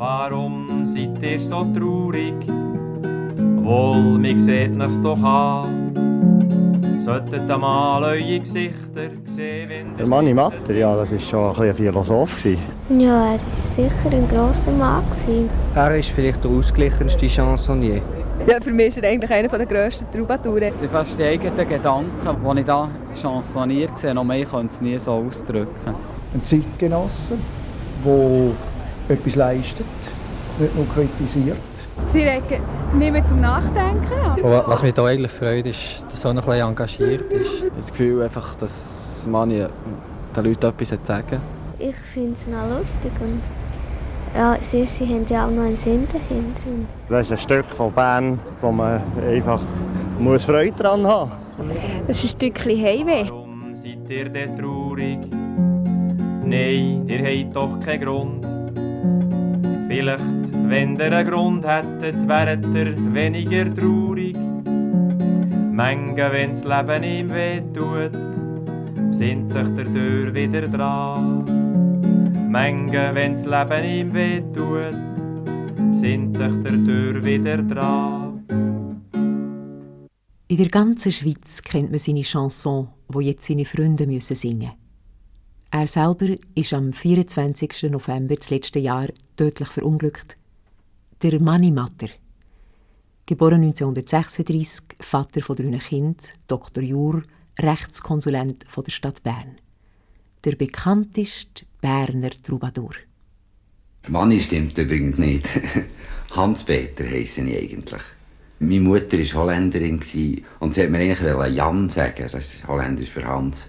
Warum seid ihr so traurig? Wohl, mir seht nach's doch an. Solltet ihr mal eure Gesichter sehen, wenn der Mani Matter, ja, das war schon ein Philosoph. Ja, er war sicher ein grosser Mann. Er ist vielleicht der ausgeglichenste Chansonnier. Ja, für mich ist er eigentlich einer der grössten Troubadouren. Das sind fast die eigenen Gedanken, die ich hier chansonniert sehe. Noch mehr könnte es nie so ausdrücken. Ein Zeitgenosse, der etwas leistet, nicht nur kritisiert. Sie regen nicht mehr zum Nachdenken an. Was mich hier eigentlich freut, ist, dass er noch ein bisschen engagiert ist. Ich habe das Gefühl, einfach, dass Mani den Leuten etwas zu sagen. Ich finde es noch lustig und ja, sie haben ja auch noch einen Sinn dahinter. Das ist ein Stück von Bern, wo man einfach Freude daran haben muss. Es ist ein Stückchen Heimweh. Warum seid ihr denn traurig? Nein, ihr habt doch keinen Grund. Vielleicht, wenn ihr einen Grund hättet, wäret ihr weniger traurig. Manche, wenn das Leben ihm wehtut, besinnt sich der Tür wieder dran. Manche, wenn das Leben ihm wehtut, besinnt sich der Tür wieder dran. In der ganzen Schweiz kennt man seine Chanson, die jetzt seine Freunde singen müssen. Er selber ist am 24. November des letzten Jahres tödlich verunglückt. Der Mani Matter. Geboren 1936, Vater von 3 Kindern, Dr. Jur, Rechtskonsulent von der Stadt Bern. Der bekannteste Berner Troubadour. Mani stimmt übrigens nicht. Hans-Peter heisse ich eigentlich. Meine Mutter war Holländerin und sie wollte mir eigentlich Jan sagen, das ist Holländisch für Hans.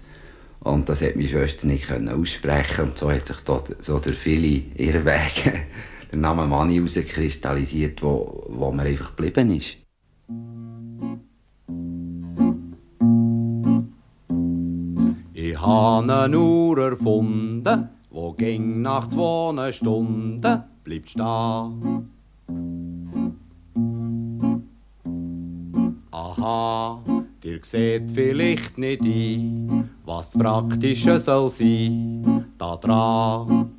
Und das hat meine Schwester nicht aussprechen und so hat sich dort so durch viele Irrwege der Name Mani herauskristallisiert, wo mir einfach geblieben ist. Ich habe eine Uhr erfunden, wo ging nach 2 Stunden bleibt stehen. Aha, ihr seht vielleicht nicht ein, was das Praktische soll sein, da dran.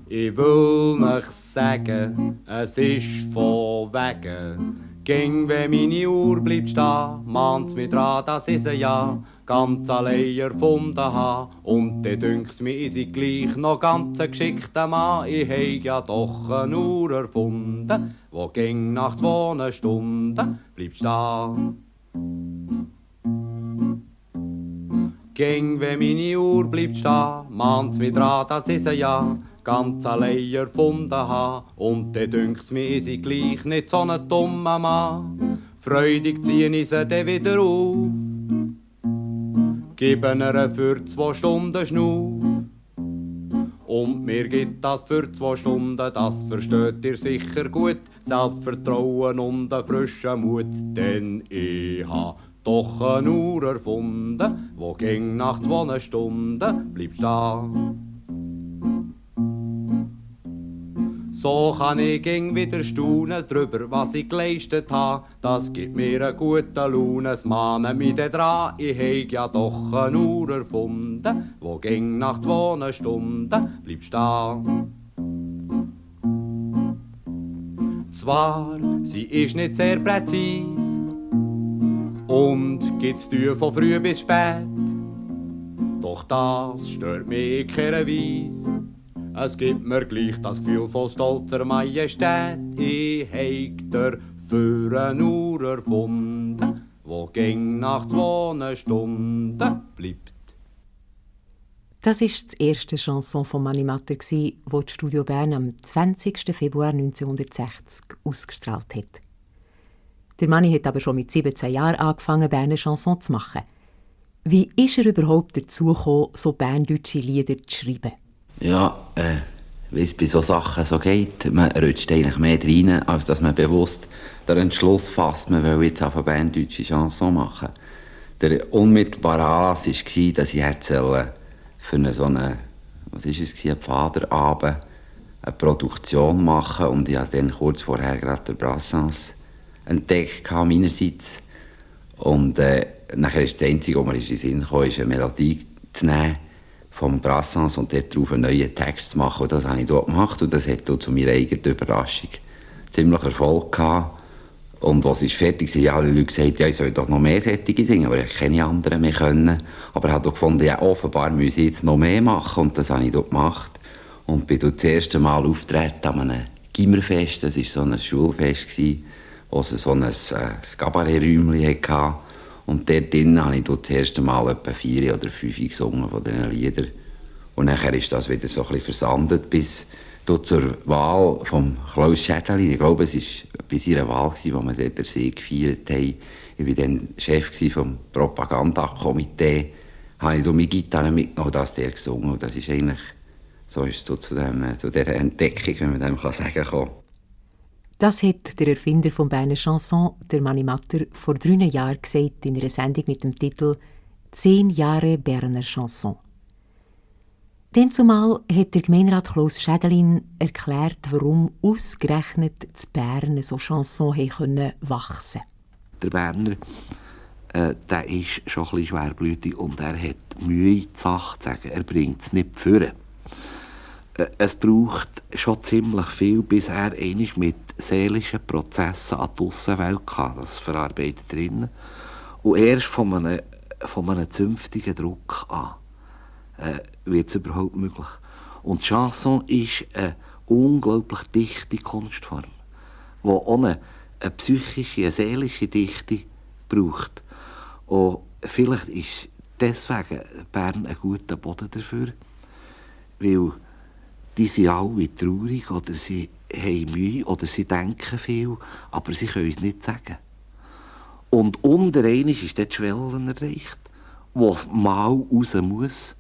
Ich will nicht sagen, es ist von wegen. Ging, wenn meine Uhr bleibt stehen, mahnt's mich dran, dass ich sie ja ganz allein erfunden habe. Und dann dünkt's mir, ich sei gleich noch ganz ein geschickter Mann. Ich heig ja doch eine Uhr erfunden, wo ging nach 2 Stunden bleibt stehen. Ging, wenn meine Uhr bleibt stehen, mahnt's mich dran, dass ich sie ja ganz allein erfunden habe. Und dann dünkt's mir, ich sei gleich nicht so ein dummer Mann. Freudig zieh ich sie dann wieder auf, geben ihr für 2 Stunden Schnuff. Und mir gibt das für 2 Stunden, das versteht ihr sicher gut. Selbstvertrauen und einen frischen Mut, denn ich ha doch eine Uhr erfunden, wo ging nach 2 Stunden bleibt stehen. So kann ich wieder staunen drüber, was ich geleistet habe. Das gibt mir eine gute Laune, es mahnet mich dran. Ich heig ja doch eine Uhr erfunden, wo ging nach 2 Stunden bleibt stehen. Zwar, sie ist nicht sehr präzis und gibt's Tür von früh bis spät, doch das stört mich in keiner Weise. Es gibt mir gleich das Gefühl von stolzer Majestät. Ich heig der für eine Uhr erfunden, wo ging nach 2 Stunden bleibt. Das war die erste Chanson von Mani Matter, die das Studio Bern am 20. Februar 1960 ausgestrahlt hat. Der Mani hat aber schon mit 17 Jahren angefangen, Berner Chanson zu machen. Wie ist er überhaupt dazu gekommen, so berndeutsche Lieder zu schreiben? Ja, wie es bei solchen Sachen so geht, man rutscht eigentlich mehr rein, als dass man bewusst den Entschluss fasst, man will jetzt auf eine berndeutsche Chanson machen. Der unmittelbare Anlass war, dass ich für einen Vaterabend eine Produktion machen und ich habe dann kurz vorher gerade den Brassens entdeckt meinerseits. Und nachher ist das Einzige, was mir in den Sinn kam, eine Melodie zu nehmen, vom Brassens und dort drauf einen neuen Text zu machen. Und das habe ich dort gemacht und das hat auch zu meiner eigenen Überraschung ziemlich Erfolg gehabt. Und als es fertig war, haben alle Leute gesagt, ja, ich soll doch noch mehr Sättige singen, aber ich keine anderen mehr können. Aber ich habe gefunden, ja, offenbar muss ich jetzt noch mehr machen und das habe ich dort gemacht. Und bin dort das erste Mal aufgetreten an einem Gimmerfest, das war so ein Schulfest, wo es so ein Kabaretträumchen hatte. Und dort drinnen habe ich das erste Mal etwa 4 oder 5 gesungen von diesen Liedern. Und nachher ist das wieder so ein bisschen versandet bis zur Wahl von Klaus Schädelin. Ich glaube, es war bei seiner Wahl, wo wir dort den Sieg gefeiert haben. Ich war dann Chef vom Propagandakomitee. Habe ich meine Gitarre mitgenommen und das der gesungen. Und das ist eigentlich, so ist es zu dieser Entdeckung, wenn man dem sagen kann, gekommen. Das hat der Erfinder von Berner Chanson, der Mani Matter, vor 3 Jahren gesagt in einer Sendung mit dem Titel «10 Jahre Berner Chanson». Dann zumal hat der Gemeinderat Klaus Schädelin erklärt, warum ausgerechnet das Bern so Chanson wachsen konnte. Der Berner der ist schon ein bisschen schwerblütig und er hat Mühe, die Sache zu sagen. Er bringt es nicht vor. Es braucht schon ziemlich viel, bis er einmal mit seelischen Prozessen an die Aussenwelt kann. Das verarbeitet drinnen. Und erst von einem zünftigen Druck an wird es überhaupt möglich. Und die Chanson ist eine unglaublich dichte Kunstform, die auch eine psychische, eine seelische Dichte braucht. Und vielleicht ist deswegen Bern ein guter Boden dafür, weil die sind alle traurig oder sie haben Mühe oder sie denken viel, aber sie können es nicht sagen. Und unter einmal ist dort die Schwelle erreicht, wo es mal raus muss.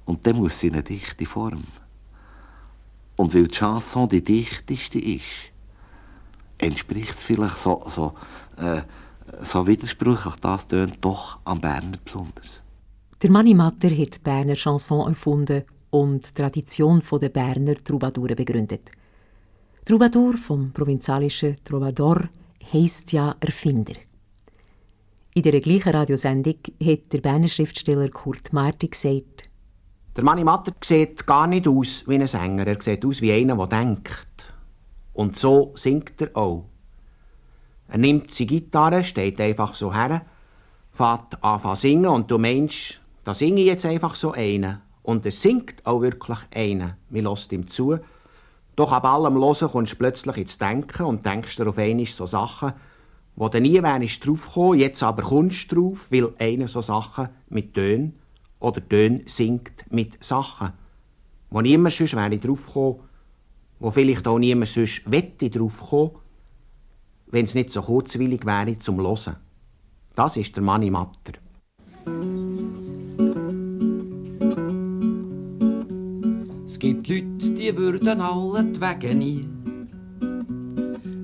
Und dann muss sie in eine dichte Form. Und weil die Chanson die dichteste ist, entspricht es vielleicht so widersprüchlich, das tönt doch am Berner besonders. Der Mani Matter hat die Berner Chanson erfunden und die Tradition der Berner Troubadouren begründet. Troubadour vom provenzalischen Trovador heisst ja Erfinder. In der gleichen Radiosendung hat der Berner Schriftsteller Kurt Marti gesagt: Der Mani Matter sieht gar nicht aus wie ein Sänger, er sieht aus wie einer, der denkt. Und so singt er auch. Er nimmt seine Gitarre, steht einfach so her, fängt an zu singen und du meinst, da singe ich jetzt einfach so einen. Und er singt auch wirklich einen. Man hört ihm zu. Doch ab allem Hören kommst du plötzlich ins Denken und denkst dir auf einmal so Sachen, wo du nie wärst drauf gekommen, jetzt aber kommst du drauf, weil einer so Sachen mit Tönen oder Töne singt mit Sachen, wo niemand sonst wäre drauf gekommen, wo vielleicht auch niemand sonst wette drauf kommen, wenn es nicht so kurzweilig wäre zum Hören. Das ist der Mani Matter. Es gibt Leute, die würden alle die Wege nie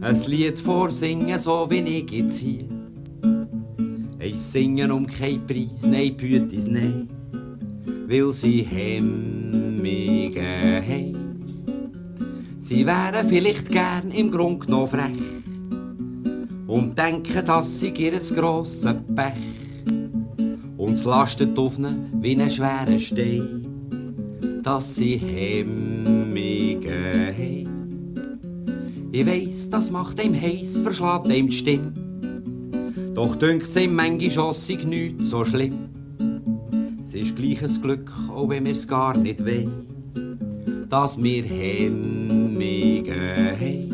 ein Lied vorsingen, so wie ich jetzt hier. Ich singen um keinen Preis, nein, Pütis, nein, weil sie Hemmungen haben. Sie wären vielleicht gern im Grund genommen frech und denken, dass sie ihr grosses Pech und es lastet auf ihnen wie einen schweren Stein, dass sie Hemmungen haben. Ich weiss, das macht ihm heiß, verschlägt ihm die Stimme. Doch dünkt's ihm manchmal schon, sei nichts so schlimm. Es ist gleich ein Glück, auch wenn wir's gar nicht wollen, dass wir Hemmungen haben.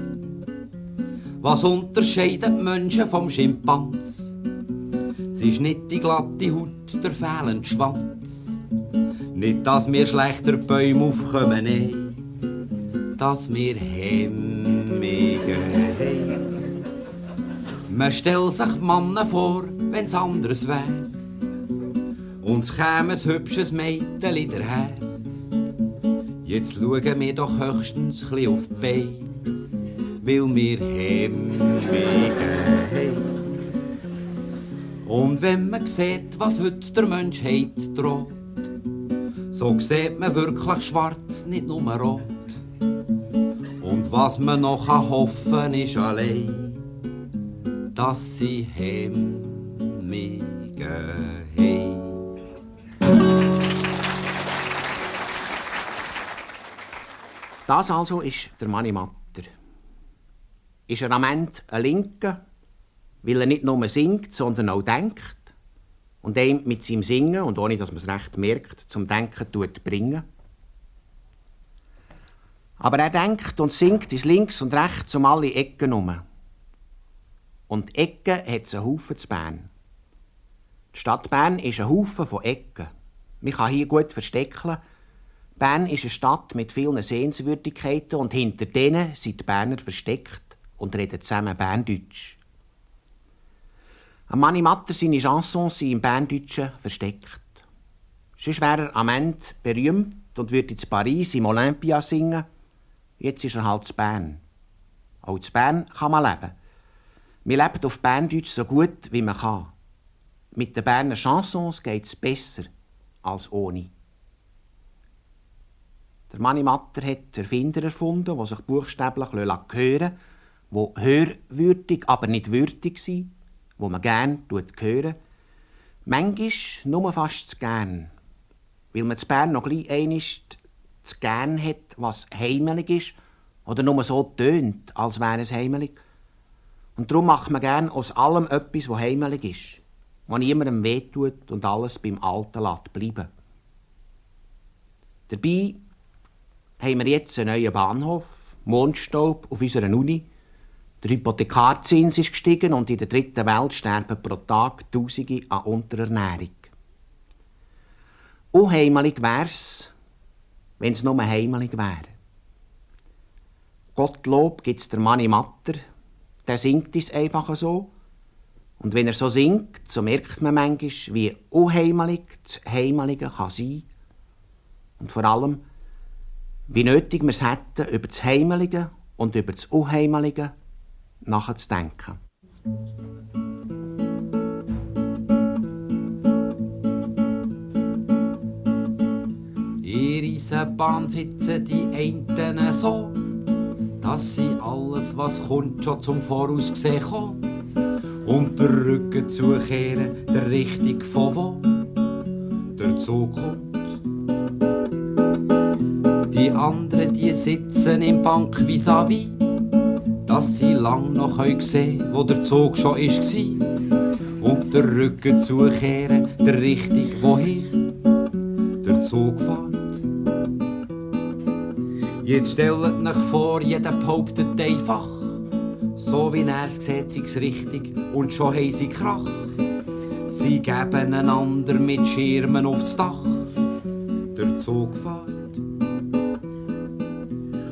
Was unterscheidet die Menschen vom Schimpans? Es ist nicht die glatte Haut, der fehlende Schwanz. Nicht, dass wir schlechter Bäume aufkommen, nein, dass wir Hemmungen haben. Man stellt sich Männer vor, wenn's anders wär, und es käme ein hübsches Mädchen daher. Jetzt schauen wir doch höchstens ein bisschen auf die Beine, weil wir Hemmungen haben. Und wenn man sieht, was heute der Menschheit droht, so sieht man wirklich schwarz, nicht nur rot. Und was man noch hoffen kann, ist allein, dass sie Hemmungen haben. Das also ist der Mani Matter. Ist er am Ende ein Linker, weil er nicht nur singt, sondern auch denkt und ihn mit seinem Singen und ohne dass man es recht merkt, zum Denken bringen. Aber er denkt und singt ins Links und Rechts um alle Ecken herum. Und Ecken hat es einen Haufen zu Bern. Die Stadt Bern ist ein Haufen von Ecken. Man kann hier gut verstecken. Bern ist eine Stadt mit vielen Sehenswürdigkeiten und hinter denen sind die Berner versteckt und reden zusammen Berndeutsch. Am Mani Matter seine Chansons sind im Berndeutschen versteckt. Sonst wäre er am Ende berühmt und würde in Paris im Olympia singen. Jetzt ist er halt zu Bern. Auch zu Bern kann man leben. Man lebt auf Berndeutsch so gut, wie man kann. Mit den Berner Chansons geht es besser als ohne. Der Mani Matter hat Erfinder erfunden, die sich buchstäblich hören lassen, die hörwürdig, aber nicht würdig sind, die man gerne hören. Manchmal nur fast zu gern, weil man zu Bern noch gleich einmal zu gern hat, was heimelig ist, oder nur so tönt, als wäre es heimelig. Und darum macht man gern aus allem etwas, was heimelig ist, was niemandem wehtut und alles beim Alten lässt bleiben. Dabei haben wir jetzt einen neuen Bahnhof, Mondstaub auf unserer Uni. Der Hypothekarzins ist gestiegen und in der dritten Welt sterben pro Tag Tausende an Unterernährung. Unheimelig wär's, wenn es nur heimelig wäre. Gottlob gibt's der Mani Matter, der singt es einfach so. Und wenn er so singt, so merkt man manchmal, wie unheimelig das Heimelige kann sein. Und vor allem, wie nötig wir es hätten, über das Heimelige und über das Unheimelige nachzudenken. In Eisenbahn sitzen die einen so, dass sie alles, was kommt, schon zum Voraus gesehen haben. Und der Rücken zukehren, der Richtung von wo der Zug kommt. Die anderen, die sitzen im Bank vis-à-vis, dass sie lang noch sehen können, wo der Zug schon war. Und der Rücken zukehren, der Richtung wohin der Zug fährt. Jetzt stellt euch vor, jeder behauptet einfach, so wie er es sieht, sei es richtig und schon haben sie Krach. Sie geben einander mit Schirmen aufs Dach, der Zug fährt.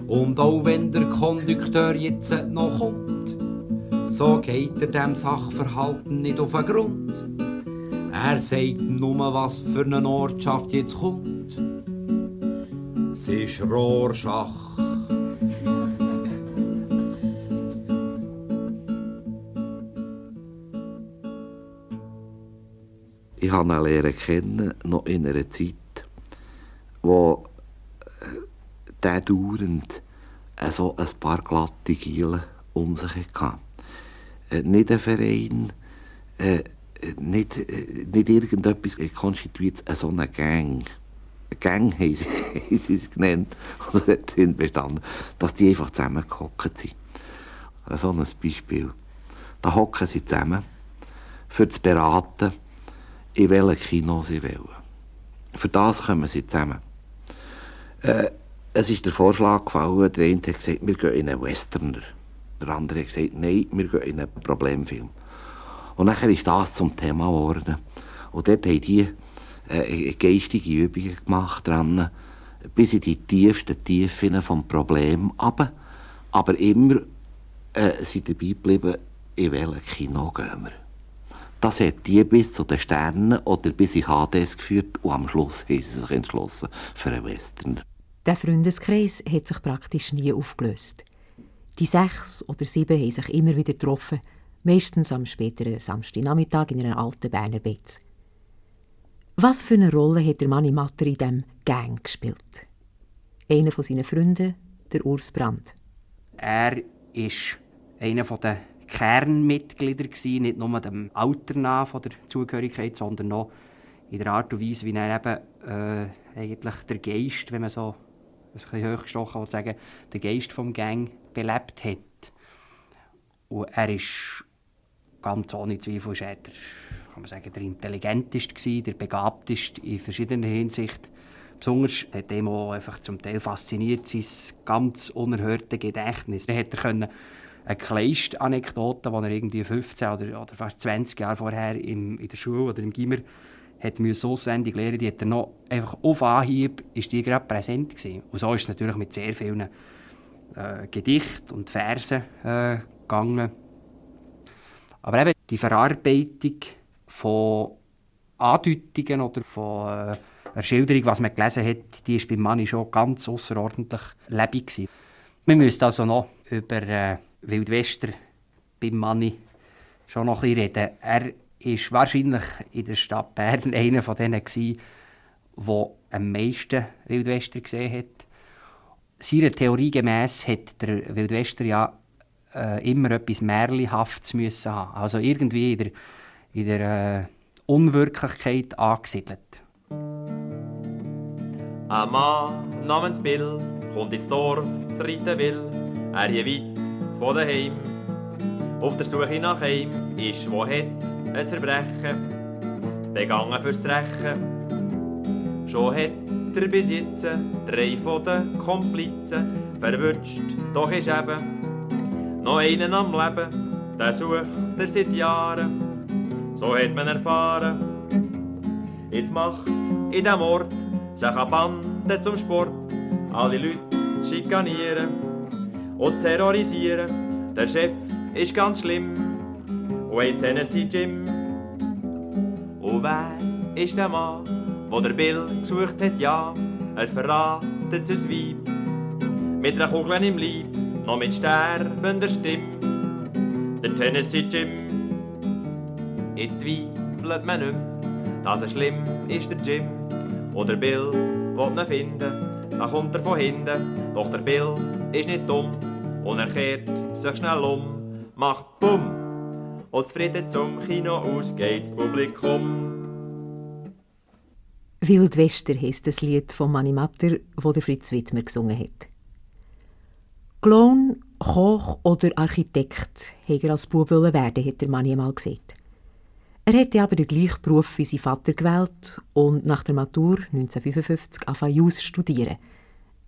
Und auch wenn der Kondukteur jetzt noch kommt, so geht er dem Sachverhalten nicht auf den Grund. Er sagt nur, was für eine Ortschaft jetzt kommt. Es ist Rorschach. Ich habe ihn lernen kennen, noch in einer Zeit, wo der dauernd so ein paar glatte Gielen um sich hatte. Nicht ein Verein, nicht irgendetwas konstituiert, so eine Gang. Eine Gang haben sie es genannt, oder drin bestanden, dass die einfach zusammengehockt sind. So ein Beispiel. Da hocken sie zusammen, für zu beraten, in welchem Kino sie wollen. Für das kommen sie zusammen. Es ist der Vorschlag gefallen, der eine hat gesagt, wir gehen in einen Westerner. Der andere hat gesagt, nein, wir gehen in einen Problemfilm. Und dann ist das zum Thema geworden. Und dort haben die geistige Übungen gemacht dran, bis in die tiefsten Tiefen des Problems runter. Aber immer sind dabei geblieben, in welchem Kino gehen wir. Das hat die bis zu den Sternen oder bis in HDs geführt und am Schluss haben sie sich entschlossen für einen Western. Der Freundeskreis hat sich praktisch nie aufgelöst. Die 6 oder 7 haben sich immer wieder getroffen, meistens am späteren Samstagnachmittag in einer alten Berner Betz. Was für eine Rolle hat der Mani Matter in diesem Gang gespielt? Einer von seinen Freunden, der Urs Brand. Er war einer der Kernmitglieder, nicht nur dem Alter nach von der Zugehörigkeit, sondern auch in der Art und Weise, wie er eben eigentlich der Geist, wenn man so bisschen hochgestochen, will sagen, den Geist vom Gang belebt hat. Und er ist ganz ohne Zweifel ist er kann man sagen, der intelligenteste, der begabteste in verschiedener Hinsicht. Besonders hat ihn auch einfach zum Teil fasziniert, sein ganz unerhörte Gedächtnis. Er konnte eine kleinste Anekdote, die er irgendwie 15 oder fast 20 Jahre vorher in der Schule oder im Gimmer hat auswendig lernen, die hat er noch einfach auf Anhieb, ist die gerade präsent gewesen. Und so ist es natürlich mit sehr vielen Gedichten und Versen gegangen. Aber eben die Verarbeitung von Andeutungen oder von einer Schilderung, was man gelesen hat, die war bei Manni schon ganz ausserordentlich lebendig gewesen. Wir müssen also noch über Wildwester beim Manni schon noch ein bisschen reden. Er war wahrscheinlich in der Stadt Bern einer von denen, der am meisten Wildwester gesehen hat. Seiner Theorie gemäss hat der Wildwester ja immer etwas Märchenhaftes müssen haben. Also irgendwie in der Unwirklichkeit angesiedelt. Ein Mann namens Bill kommt ins Dorf zu reiten will. Er hier weit von daheim. Auf der Suche nach ihm ist, wo hat ein Verbrechen begangen fürs Rächen. Schon hat er bis jetzt 3 von den Komplizen verwünscht, doch ist eben noch einen am Leben, der sucht er seit Jahren. So hat man erfahren. Jetzt macht in diesem Ort sich eine Bande zum Sport, alle Leute zu schikanieren und zu terrorisieren. Der Chef ist ganz schlimm und heisst Tennessee Jim. Und wer ist der Mann, wo der Bill gesucht hat? Ja, es verratet sein Weib. Mit einer Kugel im Leib, noch mit sterbender Stimme. Der Tennessee Jim. Jetzt zweifelt man nicht mehr, dass er schlimm ist, der Jim. Oder Bill will ihn finden, dann kommt er von hinten. Doch der Bill ist nicht dumm und er kehrt sich schnell um, macht Bumm. Und zufrieden zum Kino aus geht das Publikum. Wildwester heisst das Lied von Manni Matter, das der Fritz Wittmer gesungen hat. Clown, Koch oder Architekt hat er als Bub werden, hat der Manni einmal gesagt. Er hätte aber den gleichen Beruf wie sein Vater gewählt und nach der Matur 1955 angefangen Jus studieren.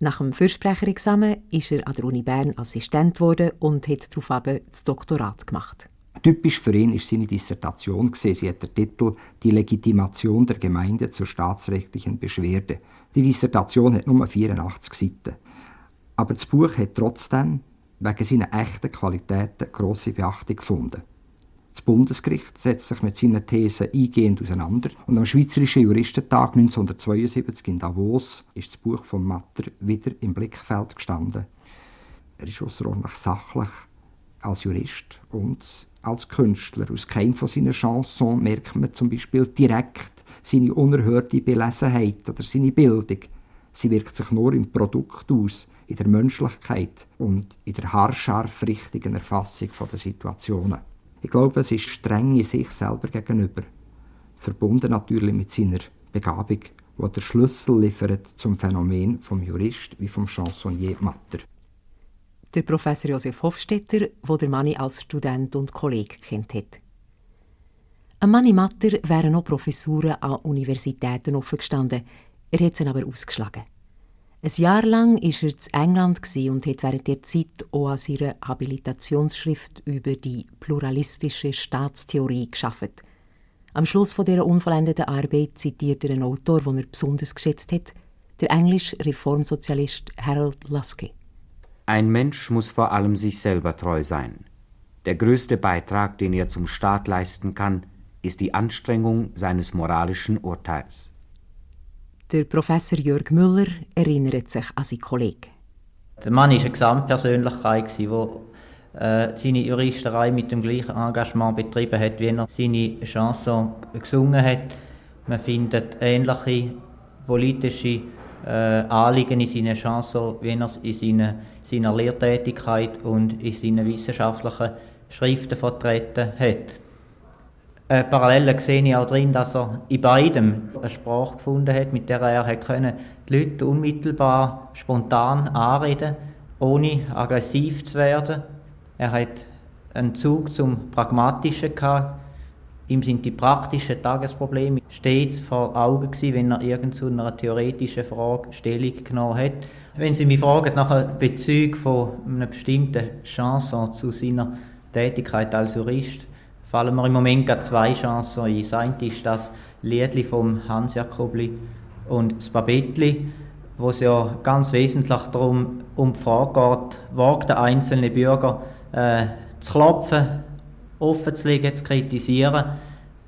Nach dem Fürsprecherexamen ist er an der Uni Bern Assistent geworden und hat daraufhin das Doktorat gemacht. Typisch für ihn war seine Dissertation. Sie hat den Titel «Die Legitimation der Gemeinde zur staatsrechtlichen Beschwerde». Die Dissertation hat nur 84 Seiten. Aber das Buch hat trotzdem wegen seiner echten Qualitäten grosse Beachtung gefunden. Das Bundesgericht setzt sich mit seinen Thesen eingehend auseinander und am Schweizerischen Juristentag 1972 in Davos ist das Buch von Matter wieder im Blickfeld gestanden. Er ist außerordentlich sachlich als Jurist und als Künstler. Aus keinem von seinen Chansons merkt man zum Beispiel direkt seine unerhörte Belesenheit oder seine Bildung. Sie wirkt sich nur im Produkt aus, in der Menschlichkeit und in der haarscharf richtigen Erfassung der Situationen. Ich glaube, es ist streng in sich selber gegenüber, verbunden natürlich mit seiner Begabung, die der Schlüssel liefert zum Phänomen vom Jurist wie vom Chansonnier Matter. Der Professor Josef Hofstetter, der der Manni als Student und Kollege kennt hat. Am Manni Matter wären noch Professuren an Universitäten offen gestanden. Er hat sie aber ausgeschlagen. Ein Jahr lang war er in England und hat während der Zeit auch an seiner Habilitationsschrift über die pluralistische Staatstheorie gearbeitet. Am Schluss dieser unvollendeten Arbeit zitiert er einen Autor, den er besonders geschätzt hat, der englische Reformsozialist Harold Lasky. Ein Mensch muss vor allem sich selber treu sein. Der größte Beitrag, den er zum Staat leisten kann, ist die Anstrengung seines moralischen Urteils. Der Professor Jörg Müller erinnert sich an seinen Kollegen. Der Mann war eine Gesamtpersönlichkeit, die seine Juristerei mit dem gleichen Engagement betrieben hat, wie er seine Chanson gesungen hat. Man findet ähnliche politische Anliegen in seinen Chansons, wie er es in seiner Lehrtätigkeit und in seinen wissenschaftlichen Schriften vertreten hat. Parallele sehe ich auch drin, dass er in beidem eine Sprache gefunden hat, mit der er die Leute unmittelbar, spontan anreden konnte, ohne aggressiv zu werden. Er hat einen Zug zum Pragmatischen gehabt. Ihm sind die praktischen Tagesprobleme stets vor Augen gewesen, wenn er irgend zu einer theoretischen Frage Stellung genommen hat. Wenn Sie mich fragen nach einem Bezug von einer bestimmten Chanson zu seiner Tätigkeit als Jurist, fallen mir im Moment gerade 2 Chansons ein. Das eine ist das Liedli vom Hans Jakobli und das Babettli, wo es ja ganz wesentlich darum um die Frage geht, wagt der einzelne Bürger zu klopfen, offen zu legen, zu kritisieren,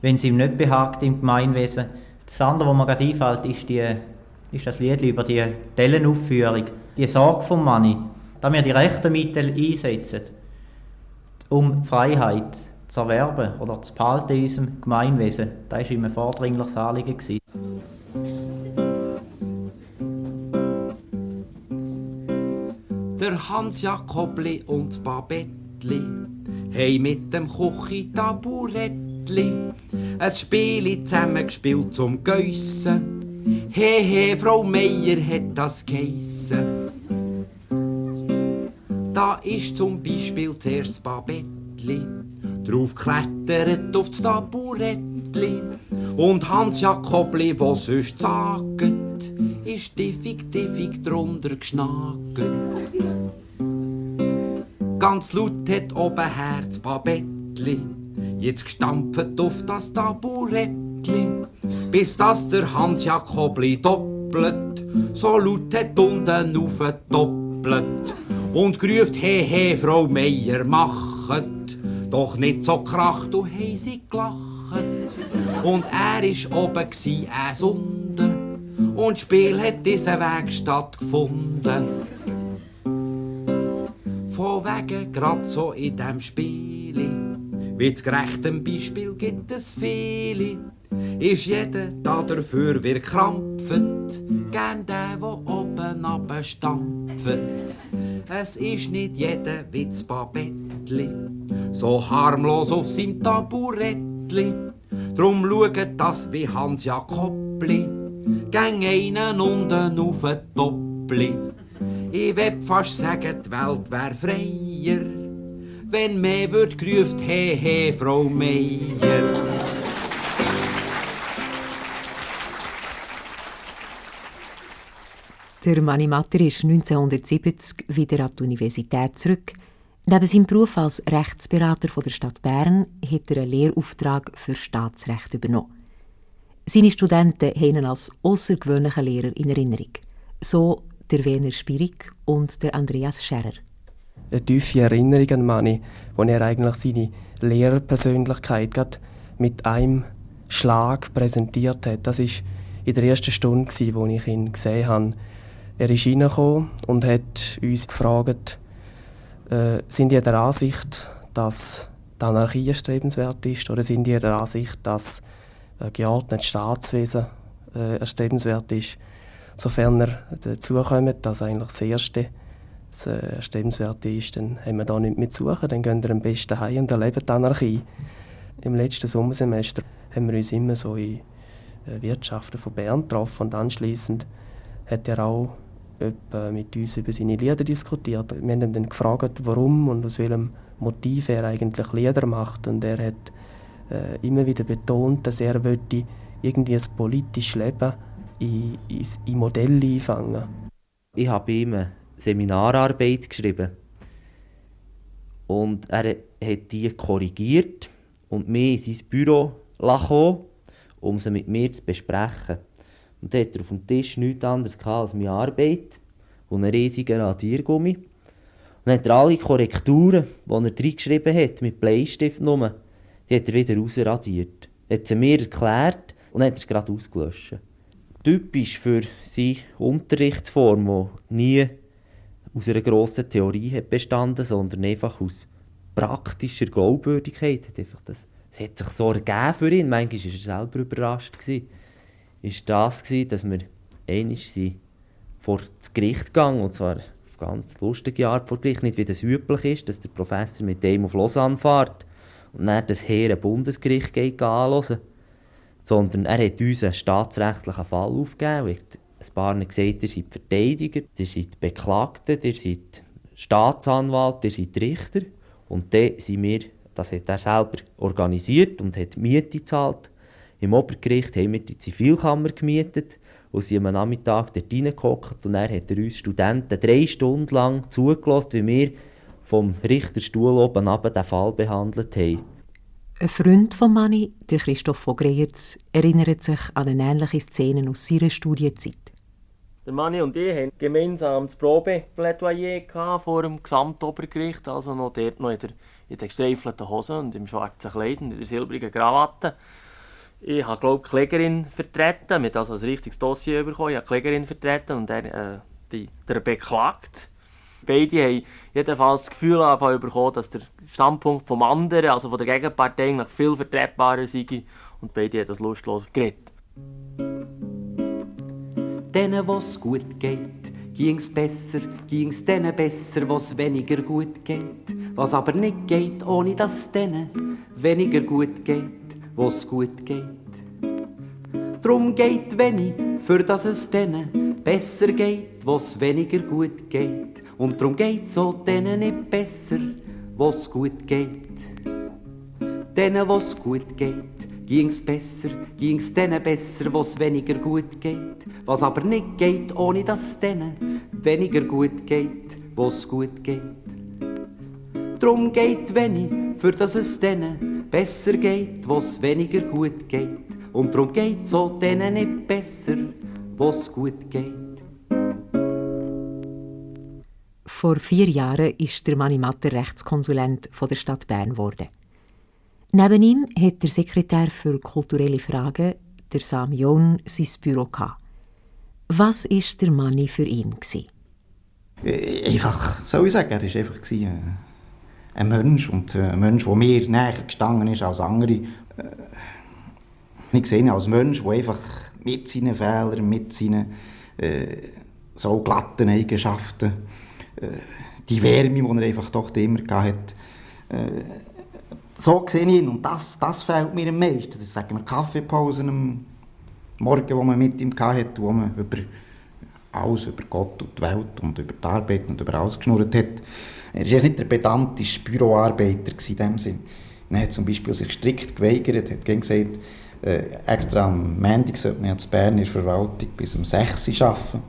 wenn es ihm nicht behagt im Gemeinwesen. Das andere, was mir gerade einfällt, ist das Lied über die Tellenaufführung, die Sorge vom Manni, dass wir die rechten Mittel einsetzen, um die Freiheit zu erwerben oder zu behalten in unserem Gemeinwesen. Das war ihm ein vordringliches Anliegen. Der Hans Jakobli und das Babettli haben mit dem Küche-Taburettli ein Spiel zusammengespielt zum Geissen. He, Frau Meier hat das geheissen. Da ist zum Beispiel zuerst das Babettli drauf geklettert auf das Taburettli. Und Hans Jakobli, der sonst sagt, ist tiefig drunter geschnagt. Ganz laut hat obenher das Babettli jetzt gestampft auf das Taburettli, bis das der Hans Jakobli doppelt, so laut hat unten aufgedoppelt und gerufen, he, Frau Meier, machet, doch nicht so kracht, und hei sie gelacht. Und er war oben, es unten, und das Spiel hat diesen Weg stattgefunden. Von wegen grad so in dem Spiel, wie zu gerechtem Beispiel gibt es viele, ist jeder da dafür, wer krampft, gern der, wo oben abstampft. Es ist nicht jeder wie das Babettli, so harmlos auf seinem Taburettli. Drum schaut das wie Hans Jakobli, gang einen unten auf den Toppli. Ich will fast sagen, die Welt wär freier, wenn mehr wird gerufen, he, Frau Meier. Der Mani Matter ist 1970 wieder an die Universität zurück. Neben seinem Beruf als Rechtsberater von der Stadt Bern hat er einen Lehrauftrag für Staatsrecht übernommen. Seine Studenten haben ihn als aussergewöhnlichen Lehrer in Erinnerung. So der Werner Spirig und der Andreas Scherer. Eine tiefe Erinnerung an Mani, wo er eigentlich seine Lehrerpersönlichkeit gerade mit einem Schlag präsentiert hat. Das war in der ersten Stunde, wo ich ihn gesehen habe. Er ist reingekommen und hat uns gefragt, sind ihr der Ansicht, dass die Anarchie erstrebenswert ist, oder sind ihr der Ansicht, dass ein geordnetes Staatswesen erstrebenswert ist? Sofern er dazu kommt, dass eigentlich das Erste das Erstrebenswerte ist, dann haben wir da nichts mit zu suchen, dann gehen wir am besten heim und erleben die Anarchie. Im letzten Sommersemester haben wir uns immer so in Wirtschaften von Bern getroffen und anschliessend hat er auch mit uns über seine Lieder diskutiert. Wir haben ihn dann gefragt, warum und aus welchem Motiv er eigentlich Lieder macht, und er hat immer wieder betont, dass er irgendwie ein politisches Leben in Modelle einfangen. Ich habe ihm eine Seminararbeit geschrieben und er hat die korrigiert und mich in sein Büro lassen, um sie mit mir zu besprechen. Und dann hat er auf dem Tisch nichts anderes als meine Arbeit und einen riesigen Radiergummi. Und dann hat er alle Korrekturen, die er reingeschrieben hat, mit Bleistift nur, die hat er wieder rausradiert. Er hat sie mir erklärt und dann hat er es gerade ausgelöscht. Typisch für seine Unterrichtsform, die nie aus einer grossen Theorie hat bestanden, sondern einfach aus praktischer Glaubwürdigkeit. Es hat sich so ergeben für ihn, manchmal war er selber überrascht. Ist das, dass wir einmal vor das Gericht gegangen, und zwar auf eine ganz lustige Art vor Gericht, nicht wie das üblich ist, dass der Professor mit dem auf Lausanne fährt und dann das hehre Bundesgericht anhören. Sondern er hat uns einen staatsrechtlichen Fall aufgegeben. Er hat ein paar gesagt, ihr seid Verteidiger, ihr seid Beklagte, ihr seid Staatsanwalt, ihr seid Richter. Und dann sind wir, das hat er selber organisiert und hat Miete gezahlt. Im Obergericht haben wir die Zivilkammer gemietet und sind am Nachmittag dort reingehockt. Und dann hat er uns Studenten 3 Stunden lang zugelassen, wie wir vom Richterstuhl oben runter den Fall behandelt haben. Ein Freund von Manni, der Christoph von Greyerz, erinnert sich an eine ähnliche Szene aus seiner Studienzeit. Der Manni und ich hatten gemeinsam das Probeplädoyer vor dem Gesamtobergericht, also noch dort noch in den gestreifelten Hosen und im schwarzen Kleid und in der silbrigen Krawatte. Ich habe, glaube ich, die Klägerin vertreten, mit also ein richtiges Dossier bekommen. Ich habe die Klägerin vertreten und der Beklagte. Beide haben jedenfalls das Gefühl bekommen, dass der Standpunkt vom anderen, also von der Gegenpartei, eigentlich viel vertretbarer sei. Und beide haben das lustlos geredet. Denen, wo's gut geht, ging's besser, ging's denen besser, wo's weniger gut geht. Was aber nicht geht, ohne dass denen weniger gut geht, wo's gut geht. Drum geht wenig, für dass es denen besser geht, wo's weniger gut geht. Und drum geht's auch denen nicht besser, wo's gut geht. Denen, wo's gut geht, ging's besser, ging's denen besser, wo's weniger gut geht. Was aber nicht geht, ohne dass denen weniger gut geht, wo's gut geht. Drum geht wenig, für dass es denen besser geht, wo's weniger gut geht. Und drum geht's auch denen nicht besser, wo's gut geht. Vor 4 Jahren ist der Manni Matter Rechtskonsulent von der Stadt Bern geworden. Neben ihm hat der Sekretär für kulturelle Fragen, der Sam John, sein Büro gehabt. Was war der Manni für ihn? Einfach, soll ich sagen, er war einfach ein Mensch. Und ein Mensch, der mir näher gestanden ist als andere. Ich sehe ihn als Mensch, der einfach mit seinen Fehlern, mit seinen so glatten Eigenschaften, die Wärme, die er einfach doch immer hatte, so sehe ich ihn. Und das fehlt mir am meisten. Das sagen wir Kaffeepausen am Morgen, die man mit ihm hatte, wo man über alles, über Gott und die Welt und über die Arbeit und über alles geschnurrt hat. Er war nicht der pedantische Büroarbeiter in dem Sinn. Er hat zum Beispiel sich strikt geweigert, hat gesagt, extra am Montag sollte man in Bern in der Verwaltung bis um 6 Uhr arbeiten.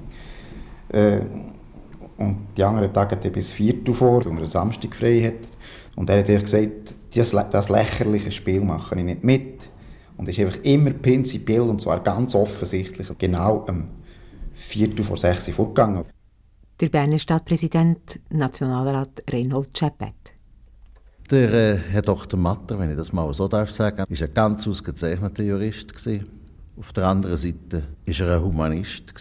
Und die anderen Tage hat er bis 4 Uhr vor, weil man einen Samstag frei hat. Und er hat gesagt, das lächerliche Spiel mache ich nicht mit. Und ist einfach immer prinzipiell, und zwar ganz offensichtlich, genau um 4 Uhr vor 6 Uhr vorgegangen. Der Berner Stadtpräsident, Nationalrat Reinhold Scheppert. Der Herr Dr. Matter, wenn ich das mal so darf sagen, war ein ganz ausgezeichneter Jurist. Auf der anderen Seite war er ein Humanist.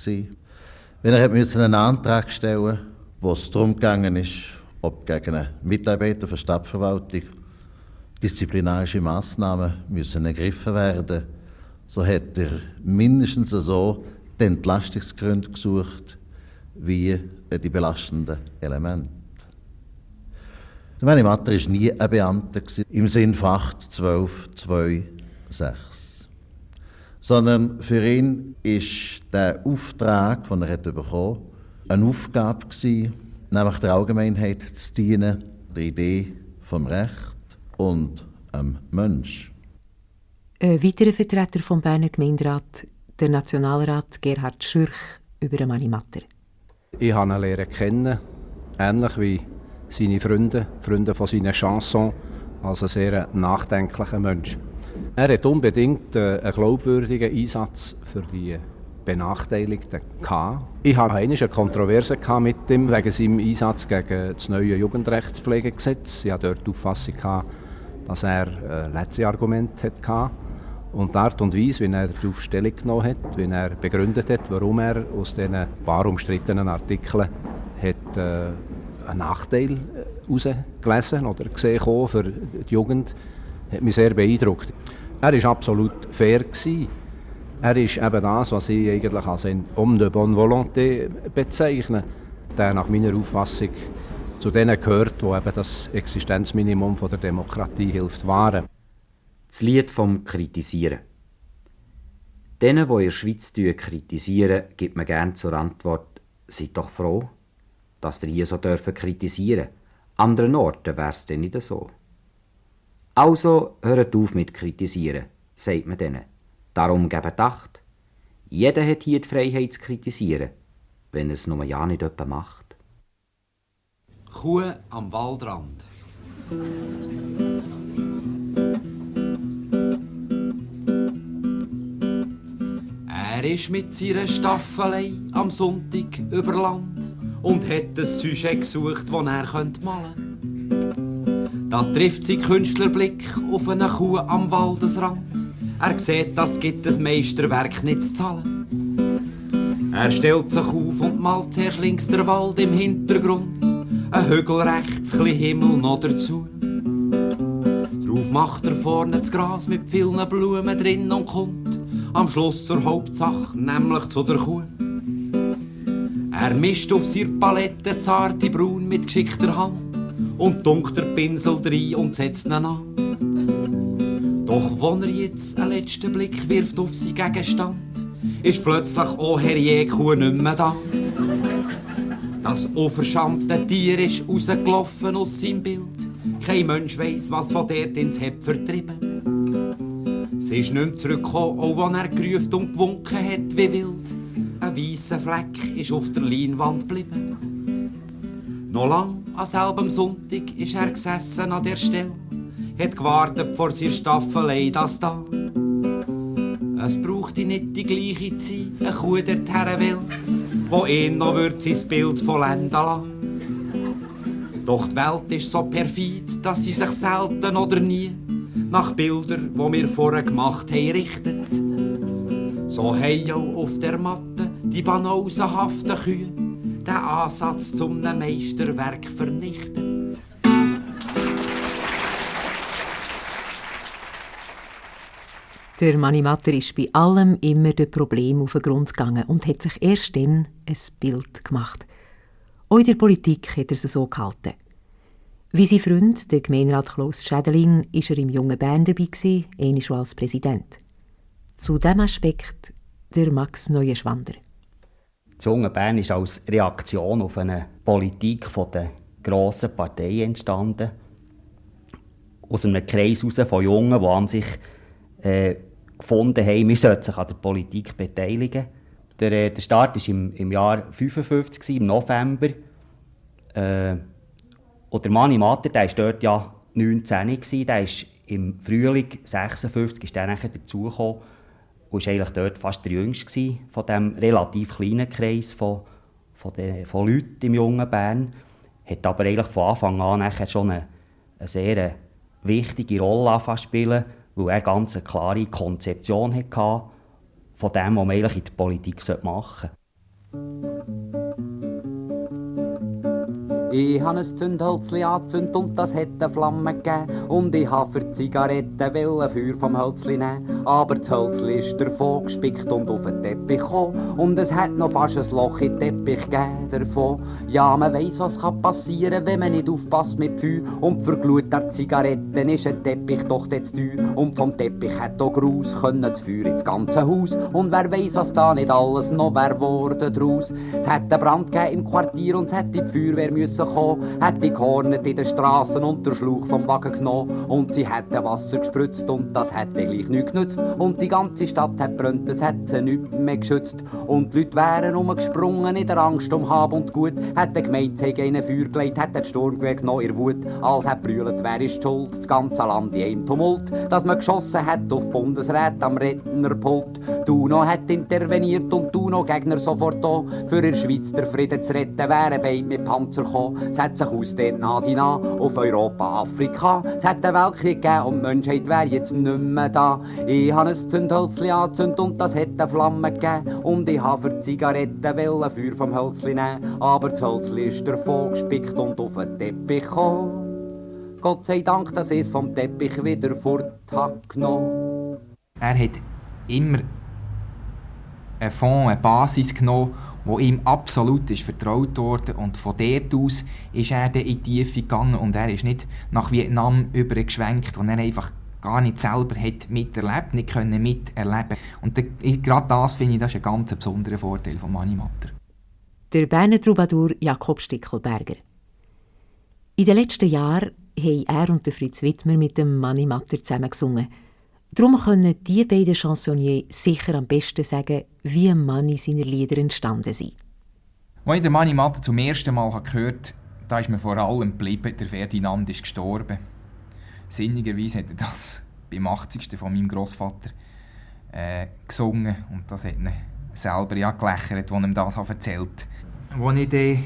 Wenn er einen Antrag stellen musste, wo es darum gegangen ist, ob gegen einen Mitarbeiter der Stadtverwaltung disziplinarische Massnahmen müssen ergriffen werden, so hat er mindestens so die Entlastungsgründe gesucht, wie die belastenden Elemente. Der Manni Matter war nie ein Beamter im Sinn von 8.12.2.6. Sondern für ihn war der Auftrag, den er bekommen hat, eine Aufgabe, nämlich der Allgemeinheit zu dienen, der Idee vom Recht und am Mensch. Ein weiterer Vertreter vom Berner Gemeinderat, der Nationalrat Gerhard Schürch, über den Manni Matter. Ich habe ihn lernen kennen, ähnlich wie seine Freunde von seinen Chansons, als ein sehr nachdenklicher Mensch. Er hat unbedingt einen glaubwürdigen Einsatz für die Benachteiligten gehabt. Ich hatte einmal eine Kontroverse mit ihm wegen seinem Einsatz gegen das neue Jugendrechtspflegegesetz. Ich hatte dort die Auffassung, dass er letzte Argumente hatte. Und die Art und Weise, wie er darauf Stellung genommen hat, wie er begründet hat, warum er aus diesen paar umstrittenen Artikeln hat, einen Nachteil herausgelesen oder gesehen für die Jugend, hat mich sehr beeindruckt. Er war absolut fair. Er ist eben das, was ich eigentlich als ein Homme de bonne volonté bezeichne, der nach meiner Auffassung zu denen gehört, wo eben das Existenzminimum von der Demokratie hilft wahren. Das Lied vom Kritisieren. Denen, die in der Schweiz kritisieren, gibt man gerne zur Antwort: Seid doch froh, dass ihr hier so kritisieren dürfen. Anderen Orten wäre es denn nicht so. Also hört auf mit kritisieren, sagt man denen. Darum gebt Acht. Jeder hat hier die Freiheit zu kritisieren, wenn er es nur ja nicht jemand macht. Kuh am Waldrand. Er ist mit seiner Staffelei am Sonntag über Land und hat ein Sujet gesucht, das er malen könnte. Da trifft sein Künstlerblick auf eine Kuh am Waldesrand. Er sieht, das gibt ein Meisterwerk nicht zu zahlen. Er stellt sich auf und malt zuerst links der Wald im Hintergrund, ein Hügel rechts, ein Himmel noch dazu. Drauf macht er vorne das Gras mit vielen Blumen drin und kommt am Schluss zur Hauptsache, nämlich zu der Kuh. Er mischt auf seiner Palette zarte Braun mit geschickter Hand und tunkt der Pinsel rein und setzt ihn an. Doch wenn er jetzt einen letzten Blick wirft auf seinen Gegenstand, ist plötzlich auch herrje Kuh nicht mehr da. Das unverschämte Tier ist rausgelaufen aus seinem Bild. Kein Mensch weiss, was von dort ins Heb vertrieben. Sie ist nicht mehr zurückgekommen, auch wenn er gerufen und gewunken hat wie wild. Ein weisser Fleck ist auf der Leinwand geblieben. Noch lang, an selbem Sonntag, ist er gesessen an der Stelle, hat gewartet vor seiner Staffelei, das da. Es brauchte nicht die gleiche Zeit, eine Kuh dorthin will, wo ihn noch sein Bild vollenden lassen. Doch die Welt ist so perfid, dass sie sich selten oder nie nach Bildern, die wir vorher gemacht haben, richtet. So haben auch auf der Matte die banausenhaften Kühe den Ansatz zum Meisterwerk vernichtet. Der Mani Matter ist bei allem immer dem Problem auf den Grund gegangen und hat sich erst dann ein Bild gemacht. Auch in der Politik hat er es so gehalten. Wie sein Freund, der Gemeinderat Klaus Schädelin, war er im jungen Bern dabei, ähnlich schon als Präsident. Zu diesem Aspekt der Max Neuenschwander. Das junge Bern ist als Reaktion auf eine Politik der grossen Parteien entstanden. Aus einem Kreis heraus von Jungen, die an sich gefunden haben, wir sollten sich an der Politik beteiligen. Der Start war im Jahr 1955, im November. Und der Mani Matter, der war dort ja 19, der ist im Frühling 1956 ist der nachher dazugekommen und war eigentlich dort fast der Jüngste von diesem relativ kleinen Kreis von Leuten im jungen Bern. Hat aber eigentlich von Anfang an nachher schon eine sehr wichtige Rolle angefangen zu spielen, weil er ganz eine klare Konzeption hatte von dem, was man eigentlich in der Politik machen sollte. Ich habe ein Zündhölzli angezündet und das hat eine Flamme gegeben. Und ich habe für Zigaretten Feuer vom Hölzli nehmen. Aber das Hölzli ist davon gespickt und auf den Teppich gekommen. Und es hat noch fast ein Loch in den Teppich gegeben davon. Ja, man weiss, was passieren kann, wenn man nicht aufpasst mit Feuer. Und für Glut der Zigaretten ist ein Teppich doch jetzt teuer. Und vom Teppich hat auch Gruß können das Feuer ins ganze Haus. Und wer weiss, was da nicht alles noch wär worden draus. Es hat einen Brand gegeben im Quartier und es hätte die Feuerwehr müssen kommen, hat die gehornet in den Strassen und den Schlauch vom Wagen genommen. Und sie hätten Wasser gespritzt und das hätte gleich nichts genützt. Und die ganze Stadt hat brennt, es hätte nichts mehr geschützt. Und die Leute wären umgesprungen in der Angst um Hab und Gut. Hätte gemeint, sie hätten ihnen Feuer gelegt, hätte das Sturmgewehr genommen in Wut. Als hätte brüllt, wer ist schuld, das ganze Land in einem Tumult. Dass man geschossen hat auf Bundesrat am Rednerpult. Duno hat interveniert und Duno Gegner sofort da. Für in der Schweiz der Frieden zu retten, wären beide mit Panzer gekommen. Es hat sich ausdehnt nach die nah auf Europa, Afrika. Es hat einen Weltkrieg gegeben und die Menschheit wäre jetzt nicht mehr da. Ich habe ein Zündhölzli angezündet und das hat eine Flamme gegeben. Und ich habe für Zigaretten Feuer vom Hölzli nehmen. Aber das Hölzli ist davon gespickt und auf den Teppich gekommen. Gott sei Dank, dass ich es vom Teppich wieder fort habe genommen. Er hat immer einen Fond, eine Basis genommen wo ihm absolut ist vertraut worden, und von dort aus ist er dann in die Tiefe gegangen und er ist nicht nach Vietnam übergeschwenkt, wo er einfach gar nicht selber hat miterlebt, nicht können miterleben. Und gerade das finde ich, das ist ein ganz besonderer Vorteil von Mani Matter. Der Berner Troubadour Jakob Stickelberger. In den letzten Jahren haben er und Fritz Widmer mit dem Mani Matter zusammen gesungen. Darum können die beiden Chansonniers sicher am besten sagen, wie Mani seine Lieder entstanden sind. Als ich den Mani Matter zum ersten Mal gehört habe, da ist mir vor allem geblieben, der Ferdinand ist gestorben. Sinnigerweise hat er das beim 80. von meinem Grossvater gesungen, und das hat ihn selber ja gelächelt, als er ihm das erzählt hat. Als ich dann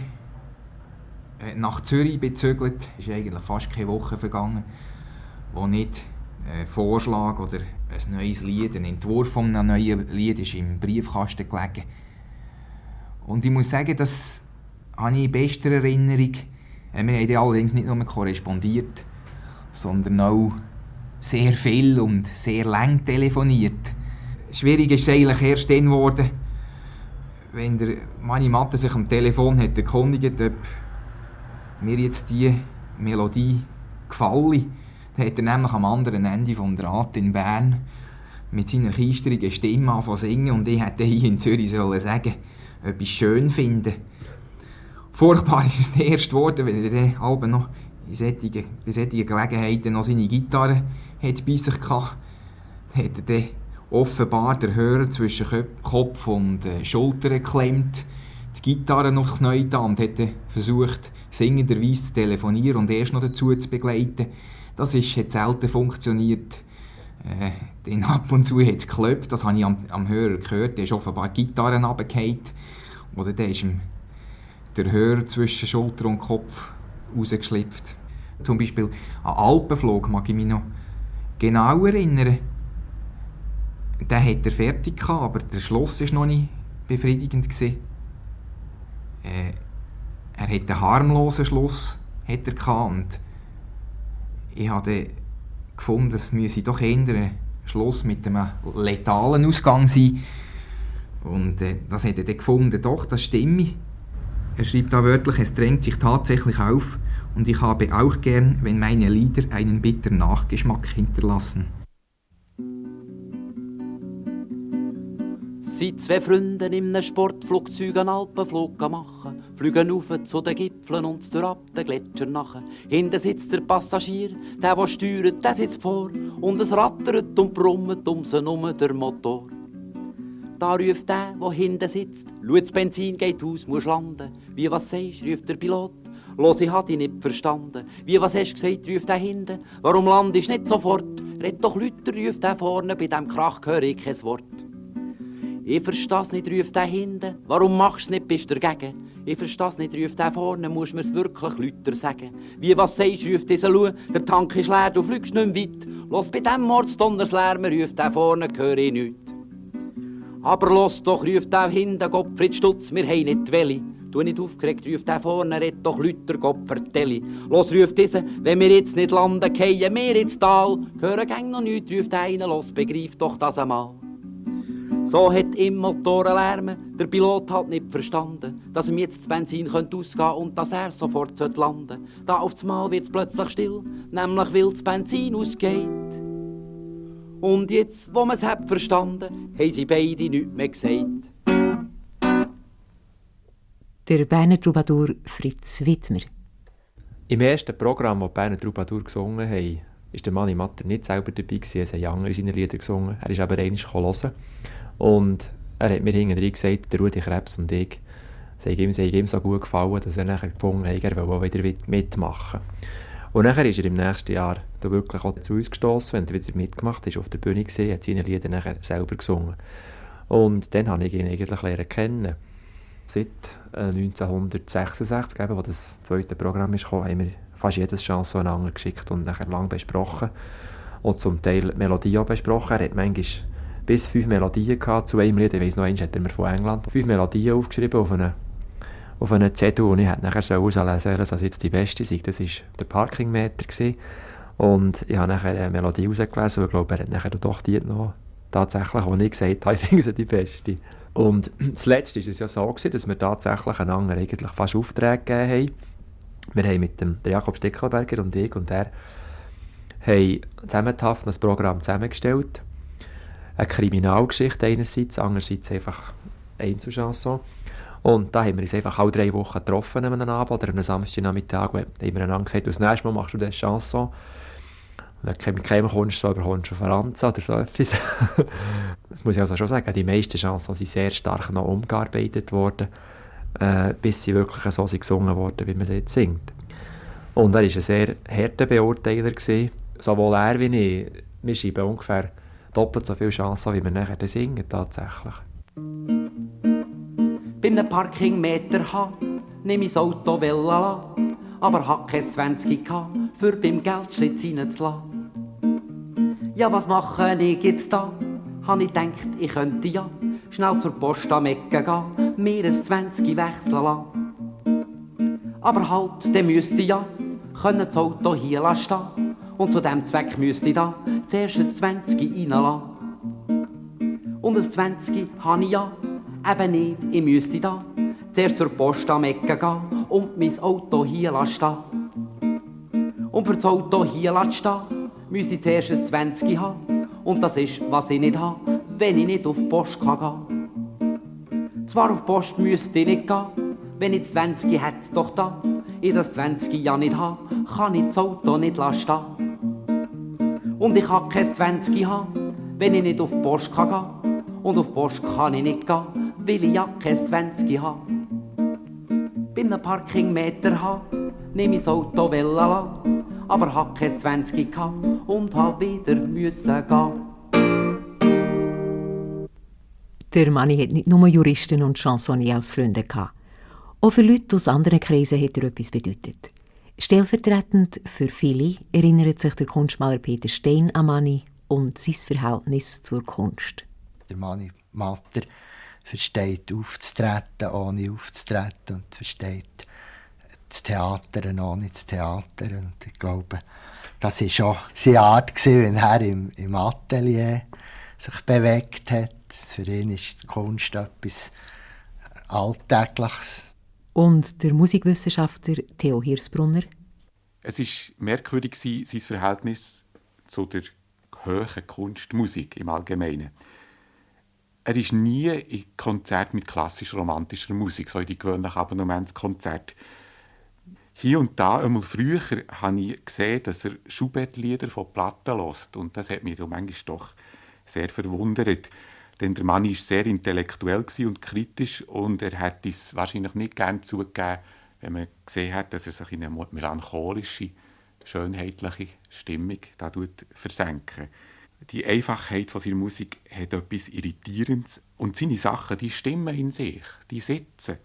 nach Zürich bezügelt, ist eigentlich fast keine Woche vergangen, wo nicht ein Vorschlag oder ein neues Lied, ein Entwurf von einem neuen Lied ist im Briefkasten gelegen. Und ich muss sagen, das habe ich in bester Erinnerung. Wir haben allerdings nicht nur korrespondiert, sondern auch sehr viel und sehr lang telefoniert. Schwierig ist es eigentlich erst dann geworden, wenn der Mani Matter sich am Telefon hat erkundigt, ob mir jetzt diese Melodie gefallen. Dann hat er nämlich am anderen Ende vom Draht in Bern mit seiner keisterigen Stimme angefangen zu singen, und ich hätte hier in Zürich sagen sollen, ob ich es schön finde. Furchtbar ist es der erste geworden, wenn er dann halb noch bei solchen Gelegenheiten noch seine Gitarre hat bei sich hatte. Dann hat er dann offenbar den Hörer zwischen Kopf und Schulter geklemmt, die Gitarre aufs Knie getan und hat versucht, singenderweise zu telefonieren und erst noch dazu zu begleiten. Das hat selten funktioniert. Dann ab und zu hat es geklopft, das habe ich am Hörer gehört. Der ist offenbar die Gitarre runtergefallen. Oder dann ist ihm der Hörer zwischen Schulter und Kopf rausgeschlüpft. Zum Beispiel an Alpenflug mag ich mich noch genau erinnern. Den hat er fertig gehabt, aber der Schluss war noch nicht befriedigend. Er hatte einen harmlosen Schluss und ich habe gefunden, es müsse doch eher ein Schluss mit einem letalen Ausgang sein. Und das hat er dann gefunden, doch, das stimme. Er schreibt da wörtlich, es drängt sich tatsächlich auf, und ich habe auch gern, wenn meine Lieder einen bitteren Nachgeschmack hinterlassen. Sind zwei Freunde in einem Sportflugzeug einen Alpenflug machen, fliegen rauf zu den Gipfeln und durch ab den Gletscher nachher. Hinten sitzt der Passagier, der steuert, der sitzt vor, und es rattert und brummt um sie herum der Motor. Da ruft der hinten sitzt, schau, das Benzin geht aus, musst landen. Wie, was sagst, ruft der Pilot, los, ich hab dich nicht verstanden. Wie, was hast du gesagt, ruft der hinten, warum landest nicht sofort? Red doch lauter, ruft der vorne, bei dem Krach höre ich kein Wort. Ich versteh's nicht, ruft der hinten, warum machst du nicht, bist du dagegen? Ich versteh's nicht, ruft der vorne, musst mir's wirklich lauter sagen. Wie, was sagst, ruft dieser Lu, der Tank ist leer, du fliegst nicht mehr weit. Los, bei dem Mordsdonnerslärm, ruft der vorne, höre ich nichts. Aber los doch, ruft der hinten, Gottfried Stutz, wir haben nicht die Welle. Du nicht aufgeregt, ruft der vorne, red doch lauter, Gott vertelle. Los, ruft dieser, wenn wir jetzt nicht landen, fallen wir ins Tal. Hören gang noch nichts, ruft einer, los, begreif doch das einmal. So hat im Motor Lärm, der Pilot hat nicht verstanden, dass ihm jetzt das Benzin ausgehen könnte und dass er sofort landen sollte. Da auf einmal wird's plötzlich still, nämlich weil das Benzin ausgeht. Und jetzt, wo man's hat verstanden, haben sie beide nichts mehr gesagt. Der Berner Troubadour Fritz Widmer. Im ersten Programm, das die Berner Troubadour gesungen haben, war der Mani Matter nicht selber dabei, es haben andere seine Lieder gesungen. Er ist aber einmal hören. Und er hat mir hinterher gesagt, der Rudi Krebs und ich, sei ihm so gut gefallen, dass er nachher gefunden hat, er will auch wieder mitmachen. Und nachher ist er im nächsten Jahr da wirklich auch zu uns gestossen, wenn er wieder mitgemacht ist, auf der Bühne gesehen, hat seine Lieder nachher selber gesungen. Und dann habe ich ihn eigentlich lernen kennen. Seit 1966, als das zweite Programm kam, haben wir fast jedes Chanson aneinander geschickt und nachher lang besprochen. Und zum Teil Melodie auch besprochen. Er hat manchmal bis 5 Melodien gehabt zu einem Lied. Ich weiss noch, eins hat er mir von England 5 Melodien aufgeschrieben auf einen Zettel, und ich hätte nachher auslesen sollen, dass jetzt die beste sei. Das war der Parkingmeter gewesen. Und ich habe nachher eine Melodie rausgelesen und ich glaube, er hat nachher doch die noch tatsächlich, die ich gesagt habe, ich finde sie die beste. Und zuletzt war es ja so, dass wir tatsächlich einander eigentlich fast Aufträge gegeben haben. Wir haben mit dem Jakob Stickelberger und ich und er haben zusammen ein Programm zusammengestellt. Eine Kriminalgeschichte einerseits, andererseits einfach Einzelchanson. Und da haben wir uns einfach alle 3 Wochen getroffen an einem Abend oder am Samstagnachmittag und haben wir einander gesagt, das nächste Mal machst du das Chanson. Und dann mit keinem kommst du so überkommst du Franza oder so etwas. Das muss ich also schon sagen, die meisten Chansons sind sehr stark noch umgearbeitet worden, bis sie wirklich so gesungen wurden, wie man sie jetzt singt. Und er war ein sehr harter Beurteiler gewesen, sowohl er wie ich. Wir schreiben ungefähr doppelt so viele Chansons, wie wir nachher singen tatsächlich. Bei einem Parkingmeter nehme ich das Auto Vella, aber hab kein 20 für beim Geldschlitz reinzulassen. Ja, was mache ich jetzt da? Han ich gedacht, ich könnte ja schnell zur Post am Ecke gehen, mir ein 20 wechseln lassen. Aber halt, dann müsste ich ja das Auto hier stehen und zu dem Zweck müsste ich da zuerst ein 20 reinlassen. Und ein 20 habe ich ja eben nicht, ich müsste da zuerst zur Post am Ecke gehen und mein Auto hier stehen. Und für das Auto hier zu stehen, müsste ich zuerst ein 20 haben. Und das ist, was ich nicht habe, wenn ich nicht auf die Post gehen kann. Zwar auf die Post müsste ich nicht gehen, wenn ich das 20 hätte, doch da ich das 20 ja nicht habe, kann ich das Auto nicht stehen. Und ich kann kein 20 haben, wenn ich nicht auf die Post gehen kann. Und auf die Post kann ich nicht gehen, weil ich ja kein 20 habe. Bei einem Parkingmeter nehme ich das Auto Vella, aber hab kein 20 gehabt und hab wieder müssen gehen. Der Manni hat nicht nur Juristen und Chansonniers als Freunde gehabt. Auch für Leute aus anderen Kreisen hat er etwas bedeutet. Stellvertretend für viele erinnert sich der Kunstmaler Peter Stein an Manni und sein Verhältnis zur Kunst. Der Manni Matter versteht aufzutreten, ohne aufzutreten, und versteht das Theater, ohne das Theater. Und ich glaube, das war schon seine Art, wenn er im Atelier sich bewegt hat. Für ihn ist die Kunst etwas Alltägliches. Und der Musikwissenschaftler Theo Hirsbrunner? Es war merkwürdig, sein Verhältnis zu der hohen Kunstmusik im Allgemeinen. Er ist nie in Konzerten mit klassisch-romantischer Musik, so in die gewöhnlichen Abonnementskonzerte. Hier und da, einmal früher, habe ich gesehen, dass er Schubert-Lieder von Platten hört. Und das hat mich manchmal doch sehr verwundert. Denn der Mann war sehr intellektuell und kritisch und er hätte es wahrscheinlich nicht gerne zugegeben, wenn man gesehen hat, dass er sich in eine melancholische, schönheitliche Stimmung da versenken. Die Einfachheit von seiner Musik hat etwas Irritierendes und seine Sachen, die stimmen in sich, die sitzen.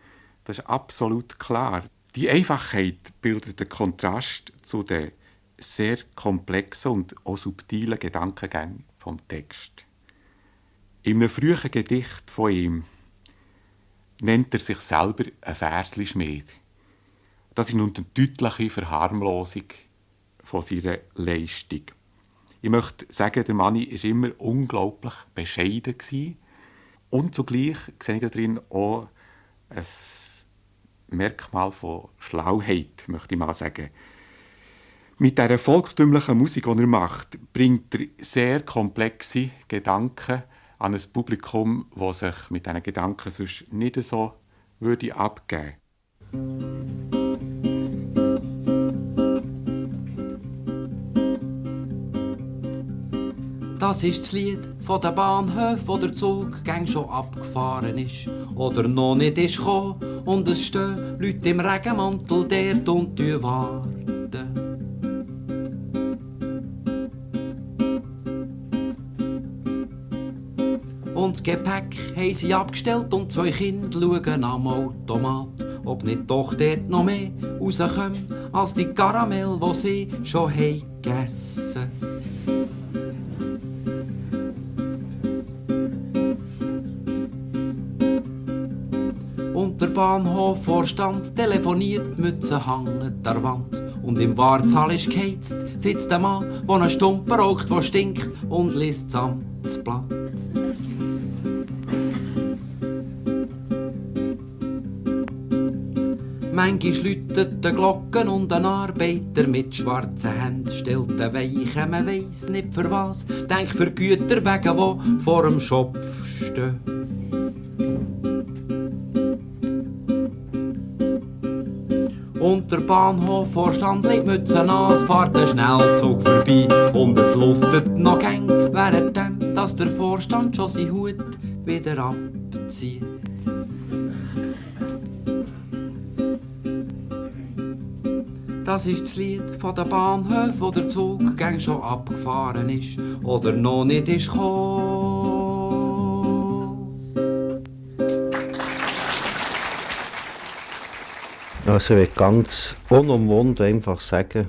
Das ist absolut klar. Die Einfachheit bildet den Kontrast zu den sehr komplexen und auch subtilen Gedankengängen vom Text. In einem frühen Gedicht von ihm nennt er sich selber ein Versli-Schmied. Das ist nun eine deutliche Verharmlosung von seiner Leistung. Ich möchte sagen, der Manni war immer unglaublich bescheiden und zugleich sehe ich darin auch ein Merkmal von Schlauheit, möchte ich mal sagen. Mit dieser volkstümlichen Musik, die er macht, bringt er sehr komplexe Gedanken an ein Publikum, das sich mit diesen Gedanken sonst nicht so würde abgeben. Das ist das Lied von den Bahnhöfen, wo der Zug gang schon abgefahren ist oder noch nicht ist gekommen. Und es stehen Leute im Regenmantel dort und warten. Und das Gepäck haben sie abgestellt und 2 Kinder schauen am Automat, ob nicht doch dort noch mehr rauskommen als die Karamell, die sie schon gegessen haben. Der Bahnhofvorstand telefoniert, die Mütze hängen an der Wand. Und im Wartsaal ist geheizt, sitzt ein Mann, der einen Stumpen raucht, der stinkt und liest das Amtsblatt. Manchmal läutet die Glocken und ein Arbeiter mit schwarzen Händen stellt den Weichen, man weiss nicht für was. Denk für Güterwege, die vor dem Schopf stehen. Und der Bahnhofvorstand legt Mützen an, es fährt ein Schnellzug vorbei und es luftet noch gäng, währenddem, dass der Vorstand schon seinen Hut wieder abzieht. Das ist das Lied von den Bahnhöfen, wo der Zug gäng schon abgefahren ist oder noch nicht ist gekommen. Also ich will ganz unumwunden einfach sagen,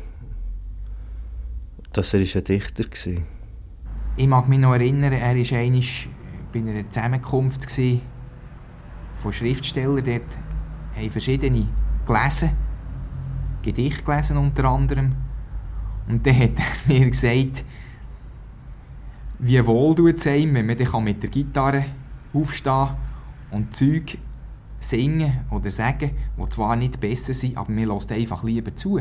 dass er ein Dichter war. Ich mag mich noch erinnern, er war einmal bei einer Zusammenkunft von Schriftstellern. Dort haben verschiedene gelesen, Gedichte gelesen unter anderem. Und dann hat er mir gesagt, wie wohl tut es einem, wenn man dann mit der Gitarre aufstehen und Zeug singen oder sagen, die zwar nicht besser sind, aber man hört einfach lieber zu.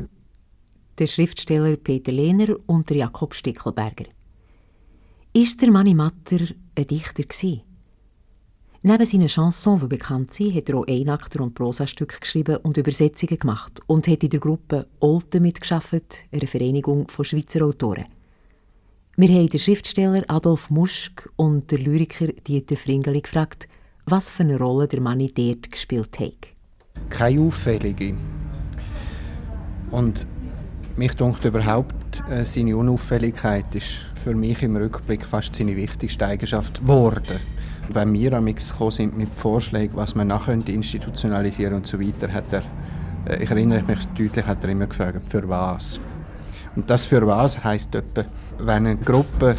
Der Schriftsteller Peter Lehner und der Jakob Stickelberger. Ist der Mani Matter ein Dichter gewesen? Neben seinen Chansons, die bekannt sind, hat er auch Einakter- und Prosastücke geschrieben und Übersetzungen gemacht und hat in der Gruppe Olten mitgearbeitet, einer Vereinigung von Schweizer Autoren. Wir haben den Schriftsteller Adolf Muschk und den Lyriker Dieter Fringeli gefragt, was für eine Rolle der Mani dort gespielt hat. Keine auffällige. Und mich dunkt überhaupt, seine Unauffälligkeit ist für mich im Rückblick fast seine wichtigste Eigenschaft geworden. Wenn wir amigs gekommen sind mit Vorschlägen, was man nachher institutionalisieren und so weiter, hat er, ich erinnere mich deutlich, hat er immer gefragt, für was. Und das für was heisst etwa, wenn eine Gruppe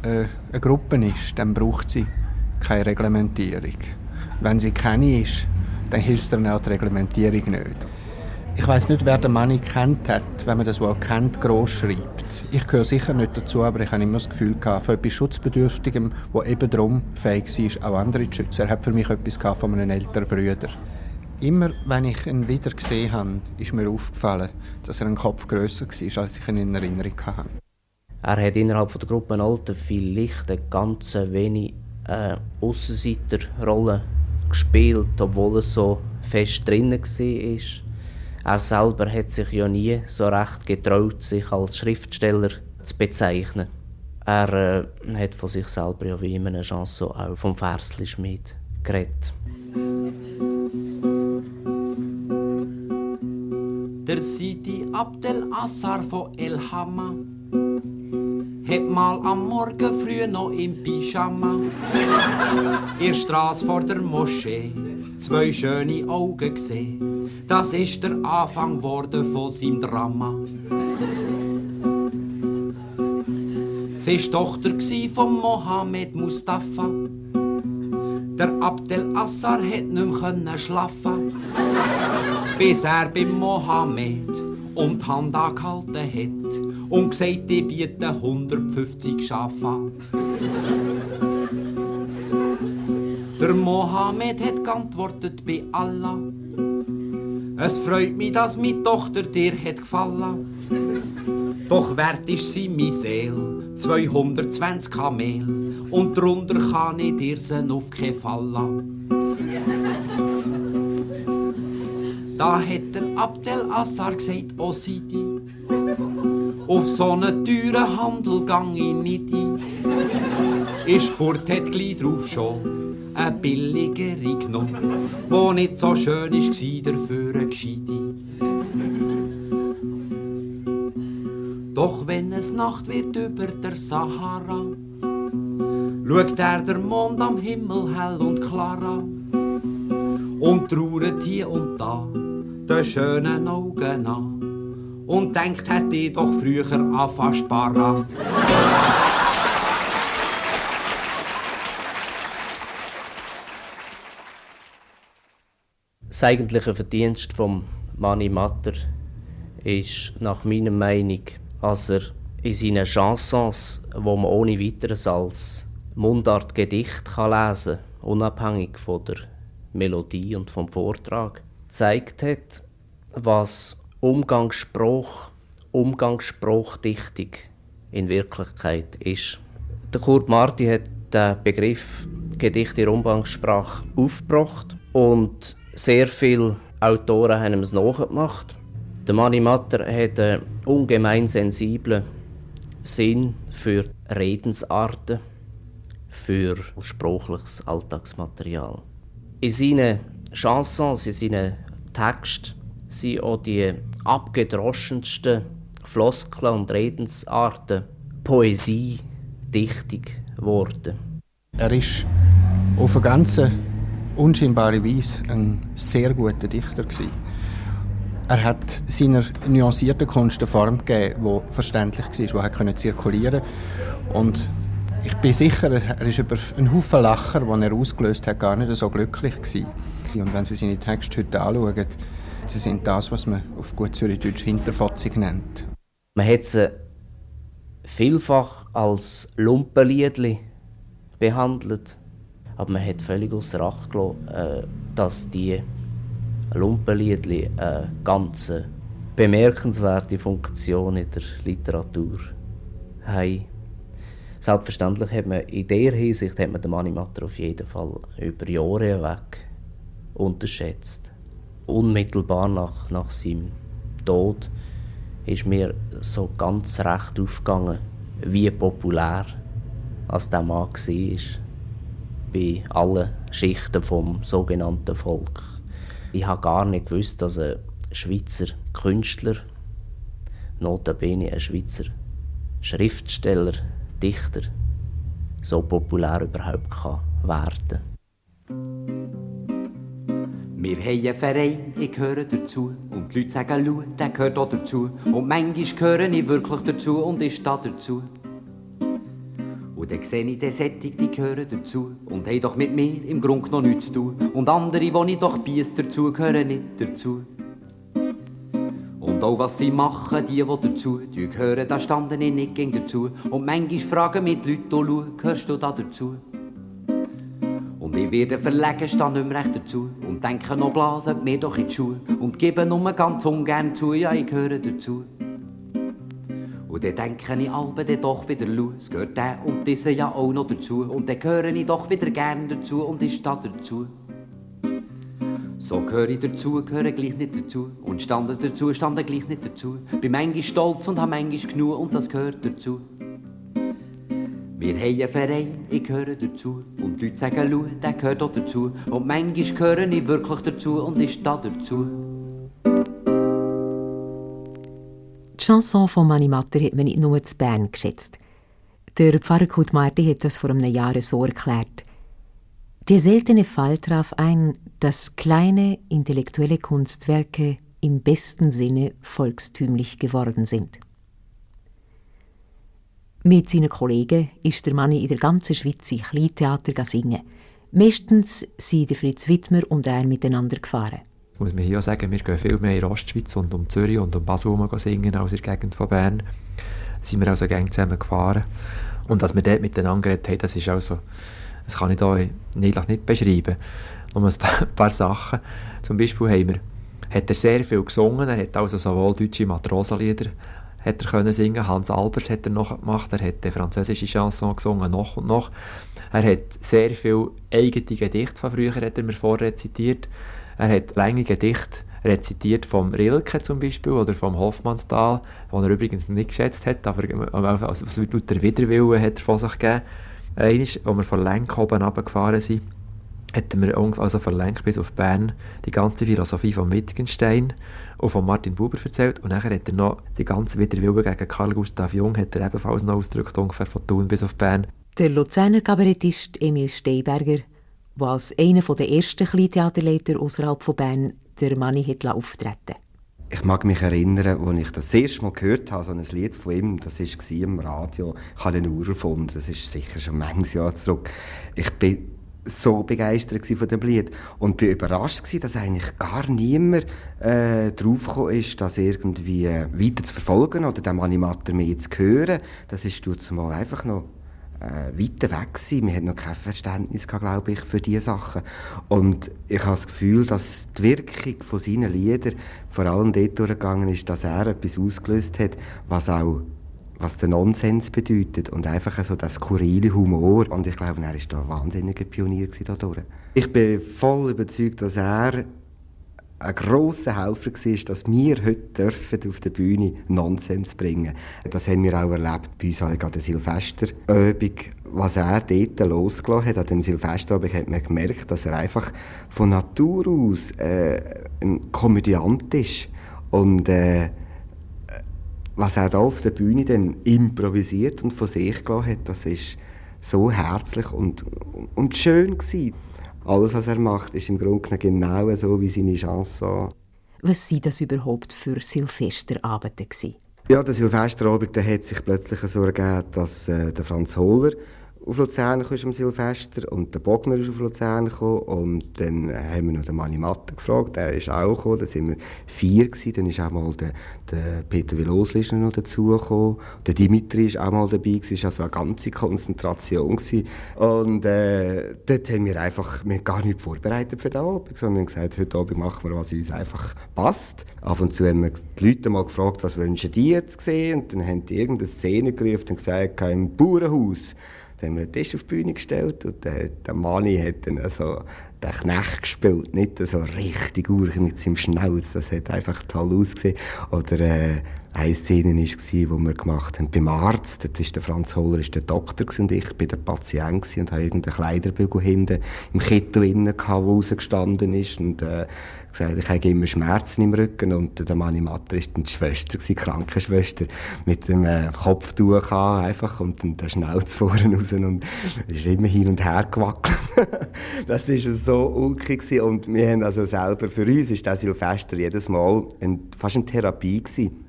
ist, dann braucht sie keine Reglementierung. Wenn sie keine ist, dann hilft ihr auch die Reglementierung nicht. Ich weiss nicht, wer den Mani kennt hat, wenn man das Wort kennt, gross schreibt. Ich gehöre sicher nicht dazu, aber ich habe immer das Gefühl gehabt, von etwas Schutzbedürftigem, der eben darum fähig war, auch andere zu schützen. Er hat für mich etwas gehabt von einem älteren Bruder. Immer, wenn ich ihn wieder gesehen habe, ist mir aufgefallen, dass er ein Kopf grösser war, als ich ihn in Erinnerung hatte. Er hat innerhalb der Gruppe Alten vielleicht eine ganz wenig Aussenseiterrolle gespielt, obwohl er so fest drin war. Er selber hat sich ja nie so recht getraut, sich als Schriftsteller zu bezeichnen. Er hat von sich selber ja wie in einer Chanson auch vom Versli-Schmied geredet. Der Sidi Abdel Assar von El Hamma hat mal am Morgen früh noch im Pyjama in der Strasse vor der Moschee 2 schöne Augen gesehen. Das ist der Anfang geworden von seinem Drama. Sie war Tochter von Mohammed Mustafa. Der Abdel Assar hat nicht mehr schlafen, bis er bei Mohammed um die Hand angehalten hat und gesagt, ich biete 150 Schafe an. Der Mohammed hat geantwortet bei Allah: Es freut mich, dass meine Tochter dir hat gefallen. Doch wert ist sie meine Seele, 220 Kamel, und drunter kann ich dir sie auf keinen Fall lassen. Da hat der Abdel Assar gesagt, oh Sidi, auf so einen teuren Handel gang ich nicht ein. Ist fort, hat gleich drauf schon eine billigere genommen, die nicht so schön war, dafür eine gescheite. Doch wenn es Nacht wird über der Sahara, schaut der Mond am Himmel hell und klar an und trauert hier und da den schönen Augen an und denkt, hätte ich doch früher anfangen zu sparen. Das eigentliche Verdienst von Mani Matter ist nach meiner Meinung, dass er in seinen Chansons, die man ohne weiteres als Mundartgedicht lesen kann, unabhängig von der Melodie und vom Vortrag, gezeigt hat, was Umgangsspruchdichtung in Wirklichkeit ist. Der Kurt Marti hat den Begriff Gedicht in der Umgangssprache aufgebracht und sehr viele Autoren haben es nachgemacht. Der Mani Matter hat einen ungemein sensiblen Sinn für Redensarten, für sprachliches Alltagsmaterial. In seinen Chansons, in seinen Texten sind auch die abgedroschensten Floskeln und Redensarten Poesie, Dichtung geworden. Er ist auf eine ganz unscheinbare Weise ein sehr guter Dichter gewesen. Er hat seiner nuancierten Kunst eine Form gegeben, die verständlich war, die zirkulieren konnte. Und ich bin sicher, er ist über einen Haufen Lacher, die er ausgelöst hat, gar nicht so glücklich gewesen. Und wenn Sie seine Texte heute anschauen, sie sind das, was man auf gut Zürichdeutsch Hinterfotzig nennt. Man hat sie vielfach als Lumpenliedli behandelt, aber man hat völlig ausser Acht gelassen, dass die Lumpenliedli eine ganz bemerkenswerte Funktion in der Literatur haben. Selbstverständlich hat man in dieser Hinsicht den Mani Matter auf jeden Fall über Jahre hinweg unterschätzt. Unmittelbar nach seinem Tod ist mir so ganz recht aufgegangen, wie populär als der Mann war bei allen Schichten vom sogenannten Volk. Ich habe gar nicht gewusst, dass ein Schweizer Künstler, notabene ein Schweizer Schriftsteller, Dichter, so populär überhaupt werden kann. Wir haben einen Verein, ich gehöre dazu. Und die Leute sagen, schau, der gehört auch dazu. Und manchmal gehöre ich wirklich dazu und ich stehe dazu. Und dann sehe ich den Sättig, die gehören dazu. Und haben doch mit mir im Grunde noch nichts zu tun. Und andere, die ich doch biess dazu, gehören nicht dazu. Und auch was sie machen, die dazu gehören, da standen ich nicht gegen dazu. Und manchmal fragen mich die Leute, schau, gehörst du da dazu? Und ich werde verlegen, stehe nicht mehr recht dazu. Und denke noch, blasen mir doch in die Schuhe. Und gebe nur ganz ungern zu, ja, ich gehöre dazu. Und dann denke ich alle dann doch wieder, schau, es gehört der und dieser ja auch noch dazu. Und dann gehöre ich doch wieder gern dazu und ich stehe dazu. So gehöre ich dazu, gehöre gleich nicht dazu. Und stande dazu, stande gleich nicht dazu. Bin manchmal stolz und habe manchmal genug und das gehört dazu. Wir haben einen Verein, ich gehöre dazu. Und die Leute sagen, schau, der gehört auch dazu. Und manchmal gehöre ich wirklich dazu und ich stehe dazu. Die Chanson von Mani Matter hat man nicht nur zu Bern geschätzt. Der Pfarrer Kurt Marti hat das vor einem Jahr so erklärt. Der seltene Fall traf ein, dass kleine intellektuelle Kunstwerke im besten Sinne volkstümlich geworden sind. Mit seinen Kollegen ist der Mani in der ganzen Schweiz in Kleintheater singen. Meistens sind der Fritz Wittmer und er miteinander gefahren. Muss man hier auch sagen, wir gehen viel mehr in der Ostschweiz und um Zürich und um Basel singen als in der Gegend von Bern. Da sind wir also gerne zusammen gefahren. Und dass wir dort miteinander geredet haben, das ist also, das kann ich hier nicht beschreiben. Nur ein paar Sachen. Zum Beispiel hat er sehr viel gesungen. Er hat also sowohl deutsche Matrosenlieder hat er können singen. Hans Albers hat er noch gemacht. Er hat die französische Chanson gesungen, noch und noch. Er hat sehr viel eigene Gedichte von früher, hat er mir vorrezitiert. Er hat lange Gedichte rezitiert vom Rilke zum Beispiel oder vom Hofmannsthal, den er übrigens nicht geschätzt hat, aber also der Widerwillen hat er von sich gegeben. Einmal, als wir von Lenk oben runtergefahren sind, hat er mir also von Lenk bis auf Bern die ganze Philosophie von Wittgenstein und von Martin Buber erzählt. Und nachher hat er noch die ganze Widerwillen gegen Carl Gustav Jung hat er ebenfalls noch ausgedrückt, ungefähr von Thun bis auf Bern. Der Luzerner Kabarettist Emil Steinberger, der als einer der ersten Kleintheaterleiter außerhalb von Bern der Mani auftreten. Ich mag mich erinnern, als ich das erste Mal gehört habe, so ein Lied von ihm, das war im Radio, ich habe den Uhr erfunden, das ist sicher schon manches Jahr zurück. Ich war so begeistert von dem Lied und war überrascht, dass eigentlich gar niemand drauf gekommen ist, das irgendwie weiter zu verfolgen oder den Mani Matter mehr zu hören. Das ist zumal einfach noch weiter weg gewesen. Wir hatten noch kein Verständnis, glaube ich, für diese Sachen. Und ich habe das Gefühl, dass die Wirkung von seinen Liedern vor allem dort durchgegangen ist, dass er etwas ausgelöst hat, was der Nonsens bedeutet und einfach so das skurrile Humor. Und ich glaube, er war da ein wahnsinniger Pionier dadurch. Ich bin voll überzeugt, dass er ein grosser Helfer war, dass wir heute auf der Bühne Nonsens bringen dürfen. Das haben wir auch erlebt bei uns an der Silvesterübung. Was er dort losgelassen hat, an dem Silvesterabend, hat man gemerkt, dass er einfach von Natur aus ein Komödiant ist. Und was er da auf der Bühne dann improvisiert und von sich gelassen hat, das ist so herzlich und schön gewesen. Alles, was er macht, ist im Grunde genau so wie seine Chanson. Was waren das überhaupt für Silvesterabende? Ja, der Silvesterabend, der hat sich plötzlich so ergeben, dass der Franz Hohler auf Luzern kam am Silvester und der Bogner ist auf Luzern gekommen und dann haben wir noch den Mani Matter gefragt, der ist auch gekommen, dann sind wir 4 gewesen, dann ist auch mal der Peter Vilosli noch dazugekommen, der Dimitri ist auch mal dabei gewesen, es war also eine ganze Konzentration gewesen. Und dort haben wir einfach, wir haben gar nicht vorbereitet für den Abend, sondern gesagt, heute Abend machen wir, was uns einfach passt. Ab und zu haben wir die Leute mal gefragt, was wünschen die jetzt sehen, und dann haben die irgendeine Szene gerufen und gesagt, im Bauernhaus. Dann haben wir einen Tisch auf die Bühne gestellt und der Mani hat dann so den Knecht gespielt, nicht so richtig urchig mit seinem Schnauz, das hat einfach toll ausgesehen. Oder eine Szene war, die wir gemacht haben beim Arzt, dort war der Franz Hohler der Doktor und ich war der Patient und hatte irgendeinen Kleiderbügel hinten im Kittel innen, der rausgestanden ist und gesagt, ich habe immer Schmerzen im Rücken und der Mani Matter war die Schwester, die Krankenschwester, mit dem Kopftuch an, einfach, und dann der Schnauz vorne raus und ist immer hin und her gewackelt. Das war so ulkig und wir haben also selber, für uns war das Silvester jedes Mal fast eine Therapie gewesen.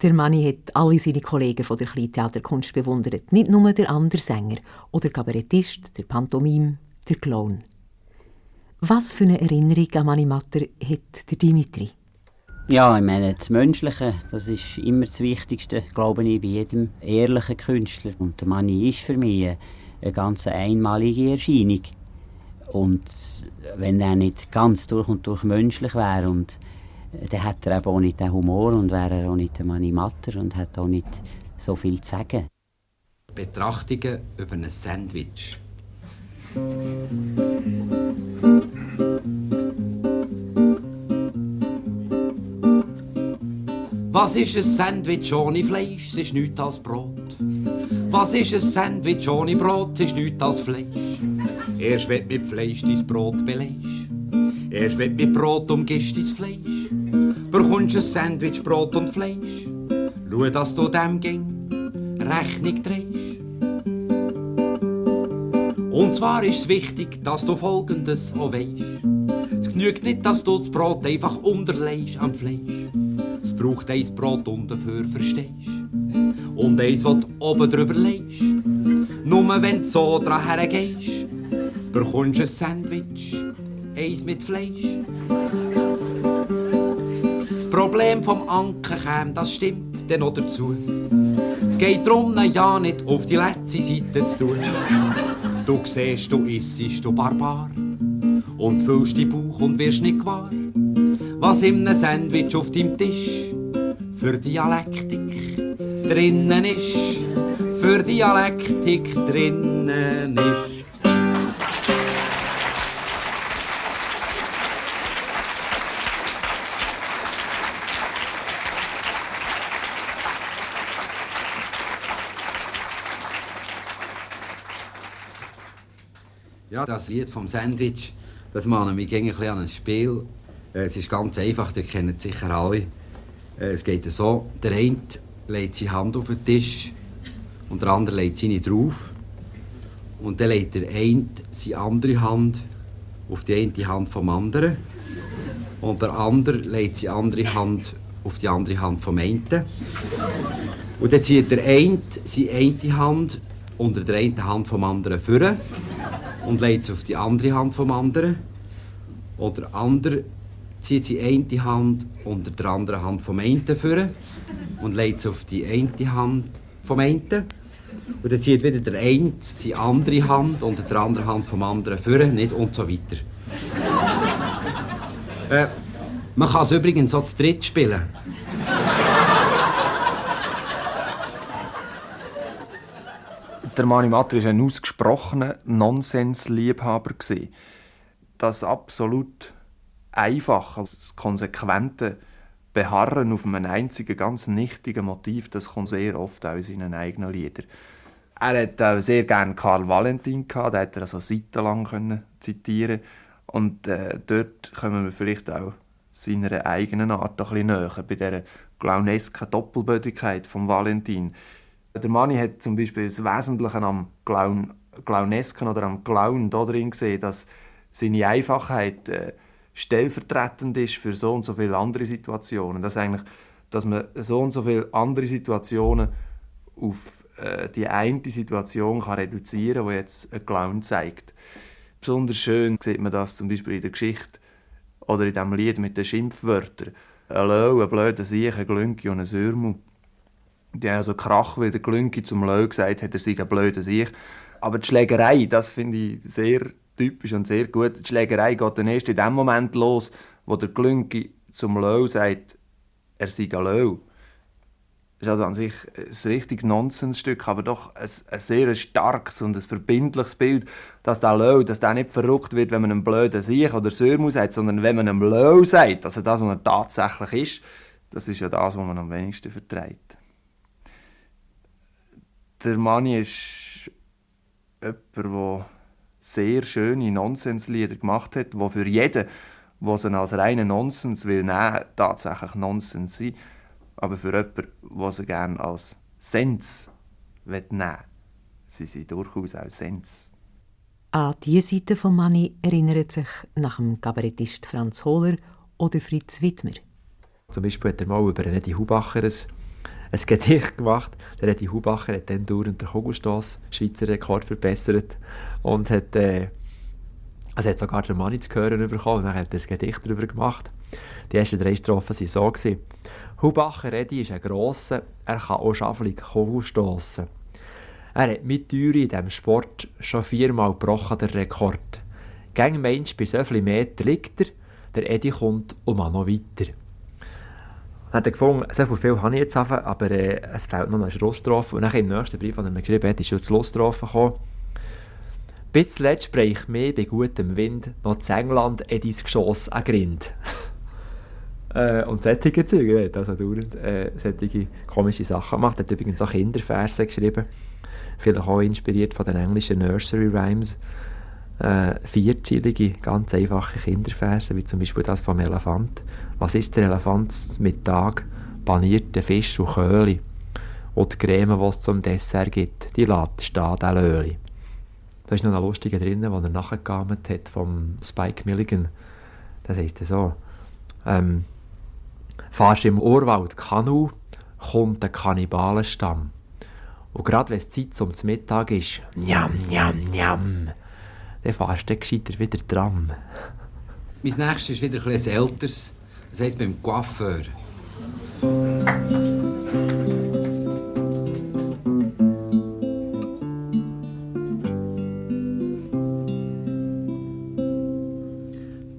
Der Mani hat alle seine Kollegen von der Kleintheaterkunst bewundert, nicht nur der andere Sänger oder Kabarettist, der Pantomime, der Clown. Was für eine Erinnerung an Mani Matter hat der Dimitri? Ja, ich meine, das Menschliche, das ist immer das Wichtigste, glaube ich, bei jedem ehrlichen Künstler. Und der Mani ist für mich eine ganz einmalige Erscheinung. Und wenn er nicht ganz durch und durch menschlich wäre, und dann hätte er eben auch nicht den Humor und wäre er auch nicht der Mani Matter und hat auch nicht so viel zu sagen. Betrachtungen über ein Sandwich. Was ist ein Sandwich ohne Fleisch? Es ist nichts als Brot. Was ist ein Sandwich ohne Brot? Es ist nichts als Fleisch. Erst wenn du mit Fleisch dein Brot belegst, erst wenn du mit Brot umgibst dein Fleisch, bekommst du ein Sandwich, Brot und Fleisch. Schau, dass du dem ging Rechnung drehst. Und zwar ist es wichtig, dass du Folgendes auch weisst. Es genügt nicht, dass du das Brot einfach unterlegst am Fleisch. Es braucht eins Brot und dafür verstehst. Und eins, das du oben drüber legst. Nur wenn du so dran hergehst, bekommst du ein Sandwich, eins mit Fleisch. Das Problem vom Anken käme, das stimmt dann noch dazu. Es geht darum, ja nicht auf die letzte Seite zu tun. Du siehst, du issest, du Barbar, und füllst deinen Bauch und wirst nicht gewahr, was in einem Sandwich auf deinem Tisch für Dialektik drinnen ist. Für Dialektik drinnen ist. Ja, das Lied vom Sandwich, das mahnt mich ein bisschen an ein Spiel. Es ist ganz einfach, ihr kennt es sicher alle. Es geht so, der eine legt seine Hand auf den Tisch und der andere legt seine drauf. Und dann legt der eine seine andere Hand auf die eine Hand vom anderen. Und der andere legt seine andere Hand auf die andere Hand vom einen. Und dann zieht der eine seine eine Hand unter der einen Hand vom anderen vor und legt sie auf die andere Hand vom anderen. Oder der andere zieht seine eine Hand unter der anderen Hand vom einen vor und legt sie auf die eine Hand vom einen. Und dann zieht wieder der eine seine andere Hand unter der anderen Hand vom anderen führen, nicht? Und so weiter. Man kann es übrigens auch zu dritt spielen. Der Mani Matter war ein ausgesprochener Nonsensliebhaber. Das absolut einfache, das konsequente Beharren auf einem einzigen, ganz nichtigen Motiv, das kommt sehr oft auch in seinen eigenen Liedern. Er hat auch sehr gerne Karl Valentin gehabt, den hat er also seitenlang zitieren. Und dort kommen wir vielleicht auch seiner eigenen Art ein bisschen näher, bei dieser clownesken Doppelbödigkeit von Valentin. Der Mani hat zum Beispiel das Wesentliche am Clownesken oder am Clown darin gesehen, dass seine Einfachheit stellvertretend ist für so und so viele andere Situationen. Dass man so und so viele andere Situationen auf die eine Situation kann reduzieren kann, die jetzt ein Clown zeigt. Besonders schön sieht man das zum Beispiel in der Geschichte oder in diesem Lied mit den Schimpfwörtern. Ein Löw, ein blöder Siech, ein Glünki und ein Sürmu. Die haben also Krach, weil der Glünki zum Löw gesagt hat, er sei ein blöder Siech. Aber die Schlägerei, das finde ich sehr typisch und sehr gut. Die Schlägerei geht dann erst in dem Moment los, wo der Glünki zum Löw sagt, er sei ein Löw. Das ist also an sich ein richtiges Nonsensstück, aber doch ein sehr starkes und ein verbindliches Bild, dass der Löw, dass der nicht verrückt wird, wenn man einem blöden Siech oder Sürmu sagt, sondern wenn man einem Löw sagt, also das, was er tatsächlich ist, das ist ja das, was man am wenigsten verträgt. Der Mani ist jemand, der sehr schöne Nonsenslieder gemacht hat, die für jeden, der sie als reinen Nonsens will nehmen, tatsächlich Nonsens sind. Aber für jemanden, der sie gerne als Sens nehmen will, sie sind durchaus auch Sens. An diese Seite von Mani erinnert sich nach dem Kabarettist Franz Hohler oder Fritz Wittmer. Zum Beispiel hat er mal über Eddie Hubacher ein Gedicht gemacht. Der Eddie Hubacher hat dann dauernd den Kugelstoss, Schweizer Rekord, verbessert und hat, hat sogar den Mani zu hören bekommen und dann hat er ein Gedicht darüber gemacht. Die ersten 3 Strophen waren so. Hubacher Eddie ist ein Grosser, er kann auch schaffelig Kugel stossen. Er hat mit Teuer in diesem Sport schon 4-mal gebrochen, der Rekord. Gäng meinst, bei so vielen Meter liegt er, der Eddie kommt und man noch weiter. Dann hat er gefunden, so viel habe ich jetzt, aber es fehlt noch eine Schlussstrophe. Und dann im nächsten Brief hat er mir geschrieben, Eddie ist schon die Schlussstrophe gekommen. Bis zuletzt spreche ich mehr bei gutem Wind noch zu England Eddies Geschoss an Grind. Und solche Züge, er hat also dauernd solche komische Sachen gemacht. Er hat übrigens auch Kinderverse geschrieben, vielleicht auch inspiriert von den englischen Nursery Rhymes. 4-zeilige, ganz einfache Kinderverse, wie zum Beispiel das vom Elefant. Was ist der Elefant mit Tag? Panierte Fisch und Köhli. Und die Creme, die es zum Dessert gibt, die lässt stehen, der Löli. Da ist noch ein lustiger drin, den er nachgeahmt hat vom Spike Milligan. Das heisst so. Fahrst im Urwald Kanu, kommt ein Kannibalenstamm. Und gerade wenn es Zeit zum Mittag ist, njam, njam, njam, dann fahrst du gescheiter wieder dran. Mein nächstes ist wieder etwas älteres. Das heisst beim Coiffeur.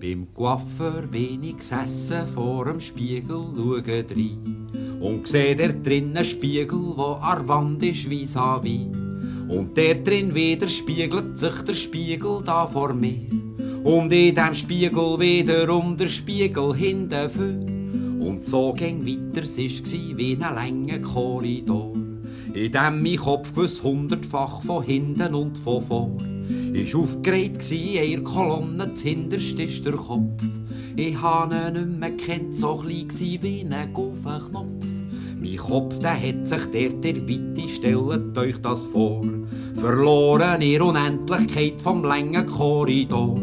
Beim Coiffeur bin ich gesessen vor dem Spiegel, schaue rein und sehe der drinnen Spiegel, wo an der Wand ist vis-à-vis. Und der drin widerspiegelt sich der Spiegel da vor mir. Und in dem Spiegel wiederum der Spiegel hinten vor. Und so ging weiter, es war wie ein langer Korridor. In dem mein Kopf gewiss 100-fach von hinten und von vor. Ich war aufgeregt, in einer Kolonne, zuhinterst ist der Kopf. Ich habe ihn nicht mehr gekannt, so klein wie ein Gaufenknopf. Mein Kopf, der hat sich der Weite, stellt euch das vor. Verloren in der Unendlichkeit vom langen Korridor.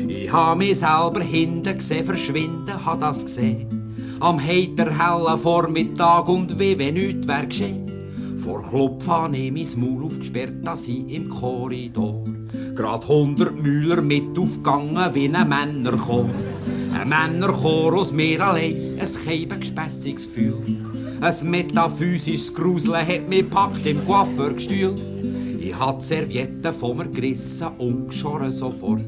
Ich habe mich selber hinten gesehen, verschwinden, habe das gesehen. Am heiter hellen Vormittag und wie wenn nichts wär geschehen. Vor Klopf habe ich mein Maul aufgesperrt, dass ich im Korridor. Grad 100 Müller mit aufgegangen wie ein Männerchor. Ein Männerchor aus mir allein, ein keibengespässiges Gefühl. Ein metaphysisches Gruseln hat mich gepackt im Coiffeurgestühl. Ich hab die Serviette von mir gerissen und geschoren sofort.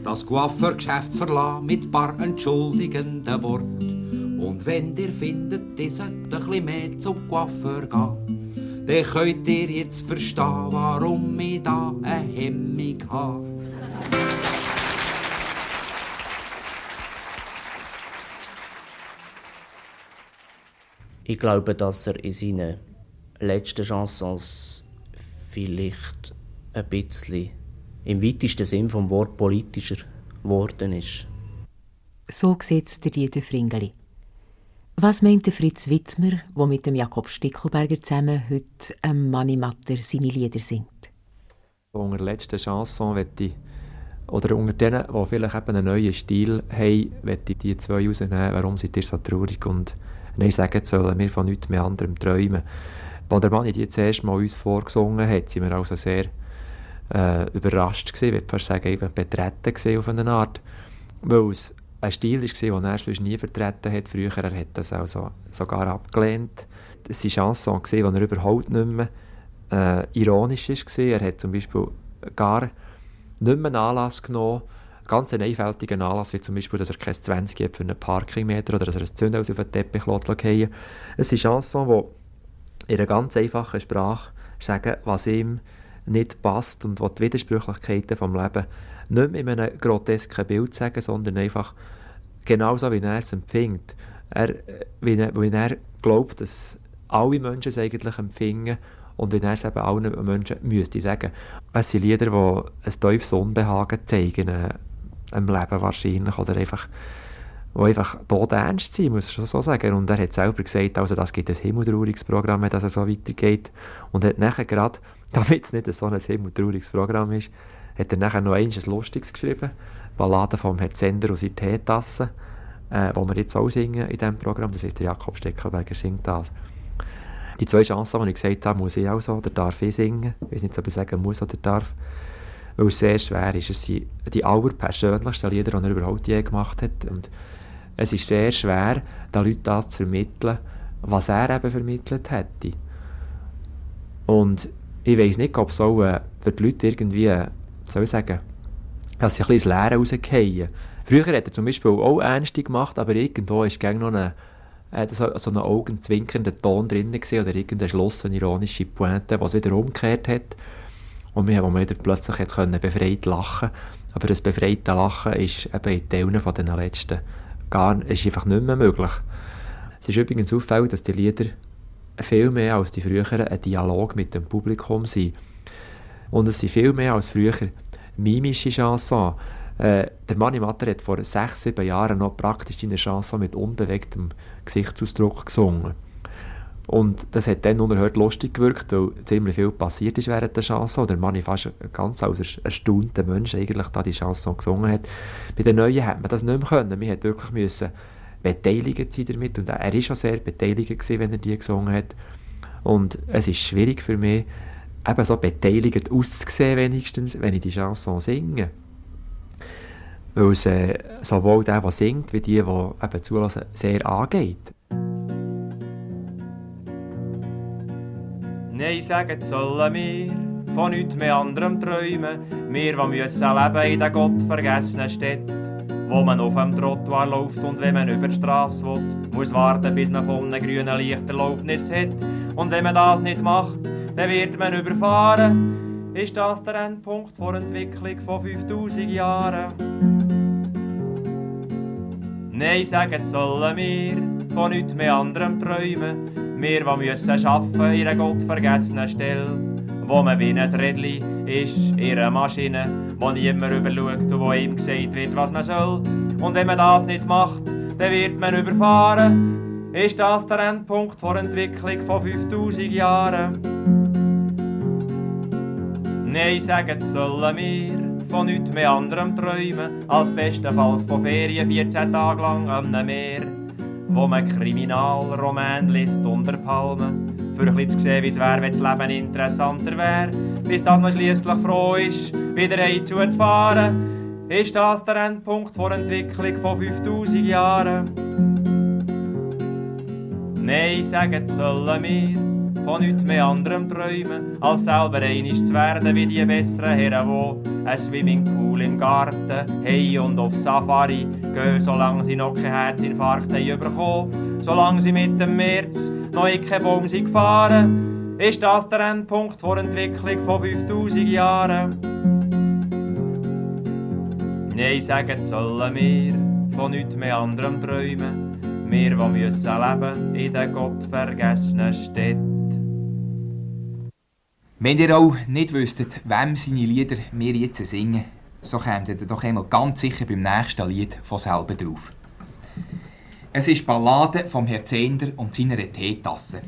Das Coiffeurgeschäft verlassen mit paar entschuldigenden Worten. Und wenn ihr findet, ihr sollt ein bisschen mehr zum Coiffeur gehen, dann könnt ihr jetzt verstehen, warum ich da eine Hemmung habe. Ich glaube, dass er in seinen letzten Chansons vielleicht ein bisschen im weitesten Sinn vom Wort politischer geworden ist. So sieht es der Dieter Fringeli. Was meint der Fritz Wittmer, der mit dem Jakob Stickelberger zusammen heute Mani Matter seine Lieder singt? Unter der letzten Chanson oder unter denen, die vielleicht eben einen neuen Stil haben, möchte ich die zwei rausnehmen. Warum seid ihr so traurig? Und nein, sagen sollen wir von nichts mehr anderem träumen. Als der Mani die zuerst mal uns vorgesungen hat, waren wir also sehr überrascht gewesen, ich würde fast sagen, einfach betreten auf eine Art, weil es ein Stil war, den er sonst nie vertreten hat. Früher er hat das also sogar abgelehnt. Es war eine Chanson, die er überhaupt nicht mehr ironisch war. Er hat zum Beispiel gar nicht mehr einen Anlass genommen, ganz einen einfältigen Anlass, wie zum Beispiel, dass er kein 20 hat für einen Parkingmeter oder dass er ein Zündhaus auf den Teppich lässt. Es ist eine Chanson, die in einer ganz einfachen Sprache sagen, was ihm nicht passt und die Widersprüchlichkeiten des Lebens nicht mehr in einem grotesken Bild sagen, sondern einfach genauso, wie er es empfindet. Wie er glaubt, dass alle Menschen es eigentlich empfinden und wie er es eben allen Menschen müsste sagen. Es sind Lieder, die ein tiefes Unbehagen zeigen, im Leben wahrscheinlich, oder einfach, die einfach todernst sind, muss ich so sagen. Und er hat selber gesagt, also das gibt ein himmeltrauriges Programm, wenn das so weitergeht. Und hat nachher gerade, damit es nicht so ein himmeltrauriges Programm ist, hat er nachher noch ein Lustiges geschrieben, Ballade vom Herrn Zender und seine Teetasse, wo wir jetzt auch singen in diesem Programm. Das ist der Jakob Stickelberger, singt das. Die zwei Chansons, die ich gesagt habe, muss ich auch so oder darf ich singen. Ich weiß nicht, ob ich sagen muss oder darf, weil es sehr schwer ist. Es sind die allerpersönlichsten Lieder, die er überhaupt je gemacht hat. Und es ist sehr schwer, den Leuten das zu vermitteln, was er eben vermittelt hätte. Und ich weiss nicht, ob es auch für die Leute irgendwie, soll ich sagen, dass sie ein bisschen ins Leere rausgehen. Früher hat er zum Beispiel auch Ernste gemacht, aber irgendwo ist gegen noch so ein augenzwinkernder Ton drin gewesen, oder irgendeine schlossene ironische Pointe, was wieder umgekehrt hat. Und wo man wieder plötzlich befreit lachen. Aber das befreite Lachen ist eben in Teilen von den letzten ist einfach nicht mehr möglich. Es ist übrigens auffällig, dass die Lieder viel mehr als die früheren ein Dialog mit dem Publikum sind. Und es sind viel mehr als früher mimische Chansons. Der Mani Matter hat vor 6-7 Jahren noch praktisch seine Chanson mit unbewegtem Gesichtsausdruck gesungen. Und das hat dann unerhört lustig gewirkt, weil ziemlich viel passiert ist während der Chanson. Der Mani fast ganz als erstaunter Mensch eigentlich da die Chanson gesungen hat. Bei den Neuen hat man das nicht mehr können. Man hat wirklich müssen beteiligt sein damit. Und er war schon sehr beteiligt gewesen, wenn er die gesungen hat. Und es ist schwierig für mich, eben so beteiligt auszusehen, wenigstens, wenn ich die Chanson singe. Weil es sowohl der singt, wie die eben zulassen, sehr angeht. Nein, sagen sollen wir von nichts mehr anderem träumen. Wir, die müssen leben in den gottvergessenen Städten, wo man auf dem Trottoir läuft und wenn man über die Strasse will, muss warten, bis man von einem grünen Licht Erlaubnis hat. Und wenn man das nicht macht, dann wird man überfahren. Ist das der Endpunkt der Entwicklung von 5000 Jahren? Nein, sagen sollen wir von nichts mehr anderem träumen. Wir, die müssen arbeiten in einer gottvergessenen Stelle, wo man wie ein Rädli ist, in einer Maschine, wo niemand überschaut und wo ihm gesagt wird, was man soll. Und wenn man das nicht macht, dann wird man überfahren. Ist das der Endpunkt der Entwicklung von 5000 Jahren? Nein, sagen sollen wir von nichts mehr anderem träumen, als bestenfalls von Ferien 14 Tage lang am Meer, wo man Kriminalroman liest unter Palmen, für ein bisschen zu sehen, wie es wäre, wenn das Leben interessanter wäre, bis dass man schliesslich froh ist, wieder heimzufahren. Ist das der Endpunkt der Entwicklung von 5000 Jahren? Nein, sagen sollen wir von nichts mehr anderem träumen, als selber einisch zu werden wie die besseren Herren, wo ein Swimmingpool im Garten hey und auf Safari gehen, solange sie noch keinen Herzinfarkt haben bekommen, solange sie mit dem März noch in keinen Baum sind gefahren. Ist das der Endpunkt der Entwicklung von 5000 Jahren? Nein, sagen sollen wir von nichts mehr anderem träumen, wir, die müssen leben in den gottvergessenen Städten. Wenn ihr auch nicht wüsstet, wem seine Lieder wir jetzt singen, so kämt ihr doch einmal ganz sicher beim nächsten Lied von selber drauf. Es ist die Ballade vom Herrn Zehnder und seiner Teetasse.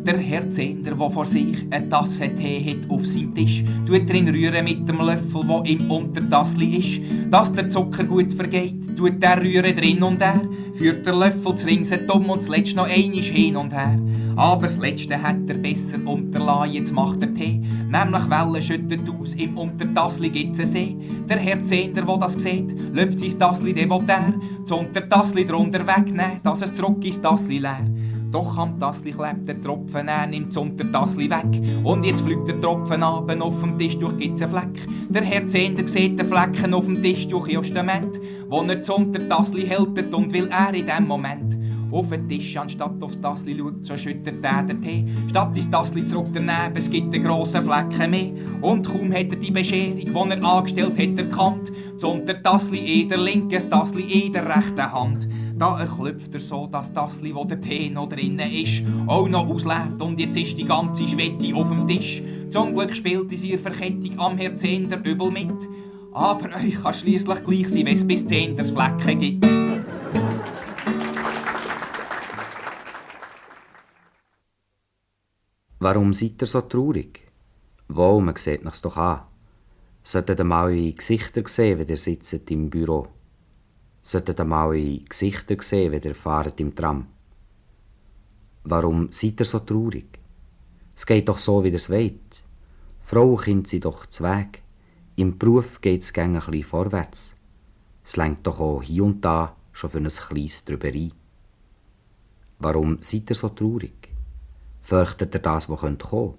Der Herr Zehnder, der vor sich eine Tasse Tee hat auf seinem Tisch, tut drin rühren mit dem Löffel, der im Untertassli ist. Dass der Zucker gut vergeht, tut der rühren drin und her, führt der Löffel zu ringset um und zuletzt noch einisch hin und her. Aber das Letzte hat er besser unterlassen, jetzt macht er Tee, nämlich Wellen schüttet aus, im Untertassli gibt's einen See. Der Herr Zehnder, der das sieht, löpft sein Tassli, der will der, das Untertassli drunter wegnehmen, dass es zurück ins Tassli leer. Doch am Tassli klebt der Tropfen, er nimmt das Untertassli weg. Und jetzt fliegt der Tropfen ab, auf dem Tisch durch gibt's einen Fleck. Der Herr Zehnder sieht den Flecken auf dem Tisch durch Justament, wo er das Untertassli hält und will er in dem Moment auf den Tisch anstatt aufs Tassli schaut, so schüttet er den Tee. Statt ins Tassli zurück daneben, es gibt einen grossen Flecken mehr. Und kaum hat er die Bescherung, die er angestellt hat, erkannt. Das Untertassli in der linken, das Tassli in der rechten Hand. Da erklüpft er so das Tassli, wo der Tee noch drinnen ist, auch noch ausleert und jetzt ist die ganze Schwette auf dem Tisch. Zum Glück spielt in ihrer Verkettung am Herr Zehnder übel mit. Aber euch kann schliesslich gleich sein, wenn es bis 10 Flecken gibt. Warum seid ihr so traurig? Wohl, man sieht nach's doch an. Solltet ihr mal eure Gesichter sehen, wenn ihr sitzt im Büro? Solltet ihr mal eure Gesichter sehen, wenn ihr fahrt im Tram? Warum seid ihr so traurig? Es geht doch so, wie ihr es wollt. Frau und Kind sind doch zu Weg. Im Beruf geht's gäng ein bisschen vorwärts. Es lenkt doch auch hier und da schon für ein kleines Trüberi. Warum seid ihr so traurig? Fürchtet ihr das, was kommen könnte?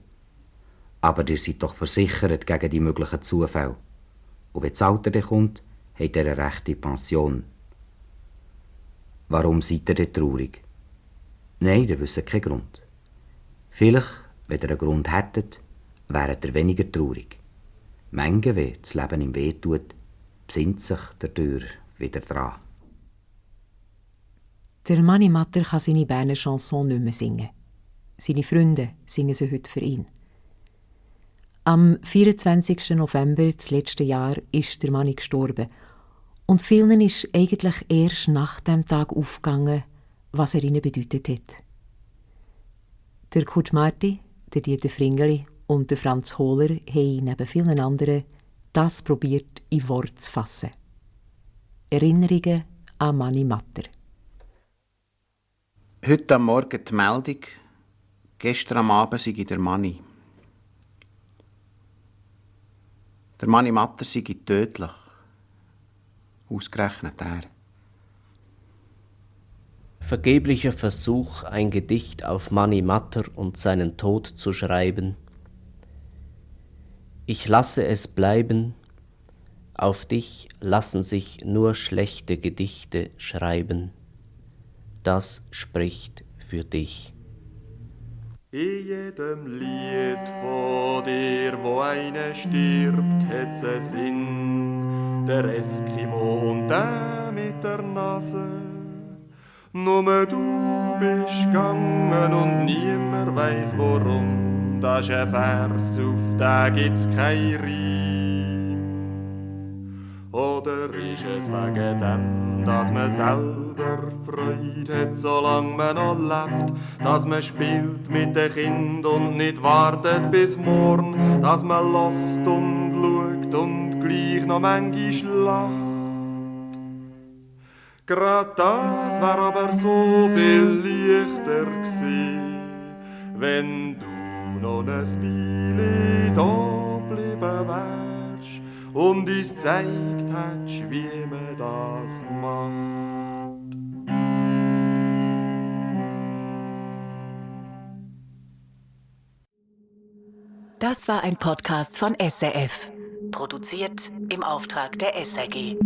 Aber ihr seid doch versichert gegen die möglichen Zufälle. Und wenn das Alter dann kommt, habt ihr eine rechte Pension. Warum seid ihr denn traurig? Nein, ihr wisst keinen Grund. Vielleicht, wenn ihr einen Grund hättet, wäret ihr weniger traurig. Manche, wenn das Leben ihm wehtut, besinnt sich dadurch wieder dran. Der Mani Matter kann seine Berner Chanson nicht mehr singen. Seine Freunde singen sie heute für ihn. Am 24. November des letzten Jahres ist der Mani gestorben. Und vielen ist eigentlich erst nach dem Tag aufgegangen, was er ihnen bedeutet hat. Der Kurt Marti, der Dieter Fringeli und der Franz Hohler haben neben vielen anderen das probiert in Worte zu fassen. Erinnerungen an Mani Matter. Heute am Morgen die Meldung, gestern am Abend sei der Mani. Der Mani Matter sei tödlich. Ausgerechnet er. Vergeblicher Versuch, ein Gedicht auf Mani Matter und seinen Tod zu schreiben. Ich lasse es bleiben, auf dich lassen sich nur schlechte Gedichte schreiben. Das spricht für dich. In jedem Lied von dir, wo einer stirbt, hat's einen Sinn. Der Eskimo und der mit der Nase. Nur du bist gegangen und niemand weiss warum. Das ist ein Vers, auf den gibt's kein Reim. Oder ist es wegen dem, dass man selber Freude hat, solange man noch lebt? Dass man spielt mit den Kindern und nicht wartet bis morgen? Dass man lässt und schaut und gleich noch manchmal lacht? Grad das wär aber so viel leichter gewesen, wenn du noch ein Weile da bleiben wärst und uns gezeigt hat, wie man das macht. Das war ein Podcast von SRF, produziert im Auftrag der SRG.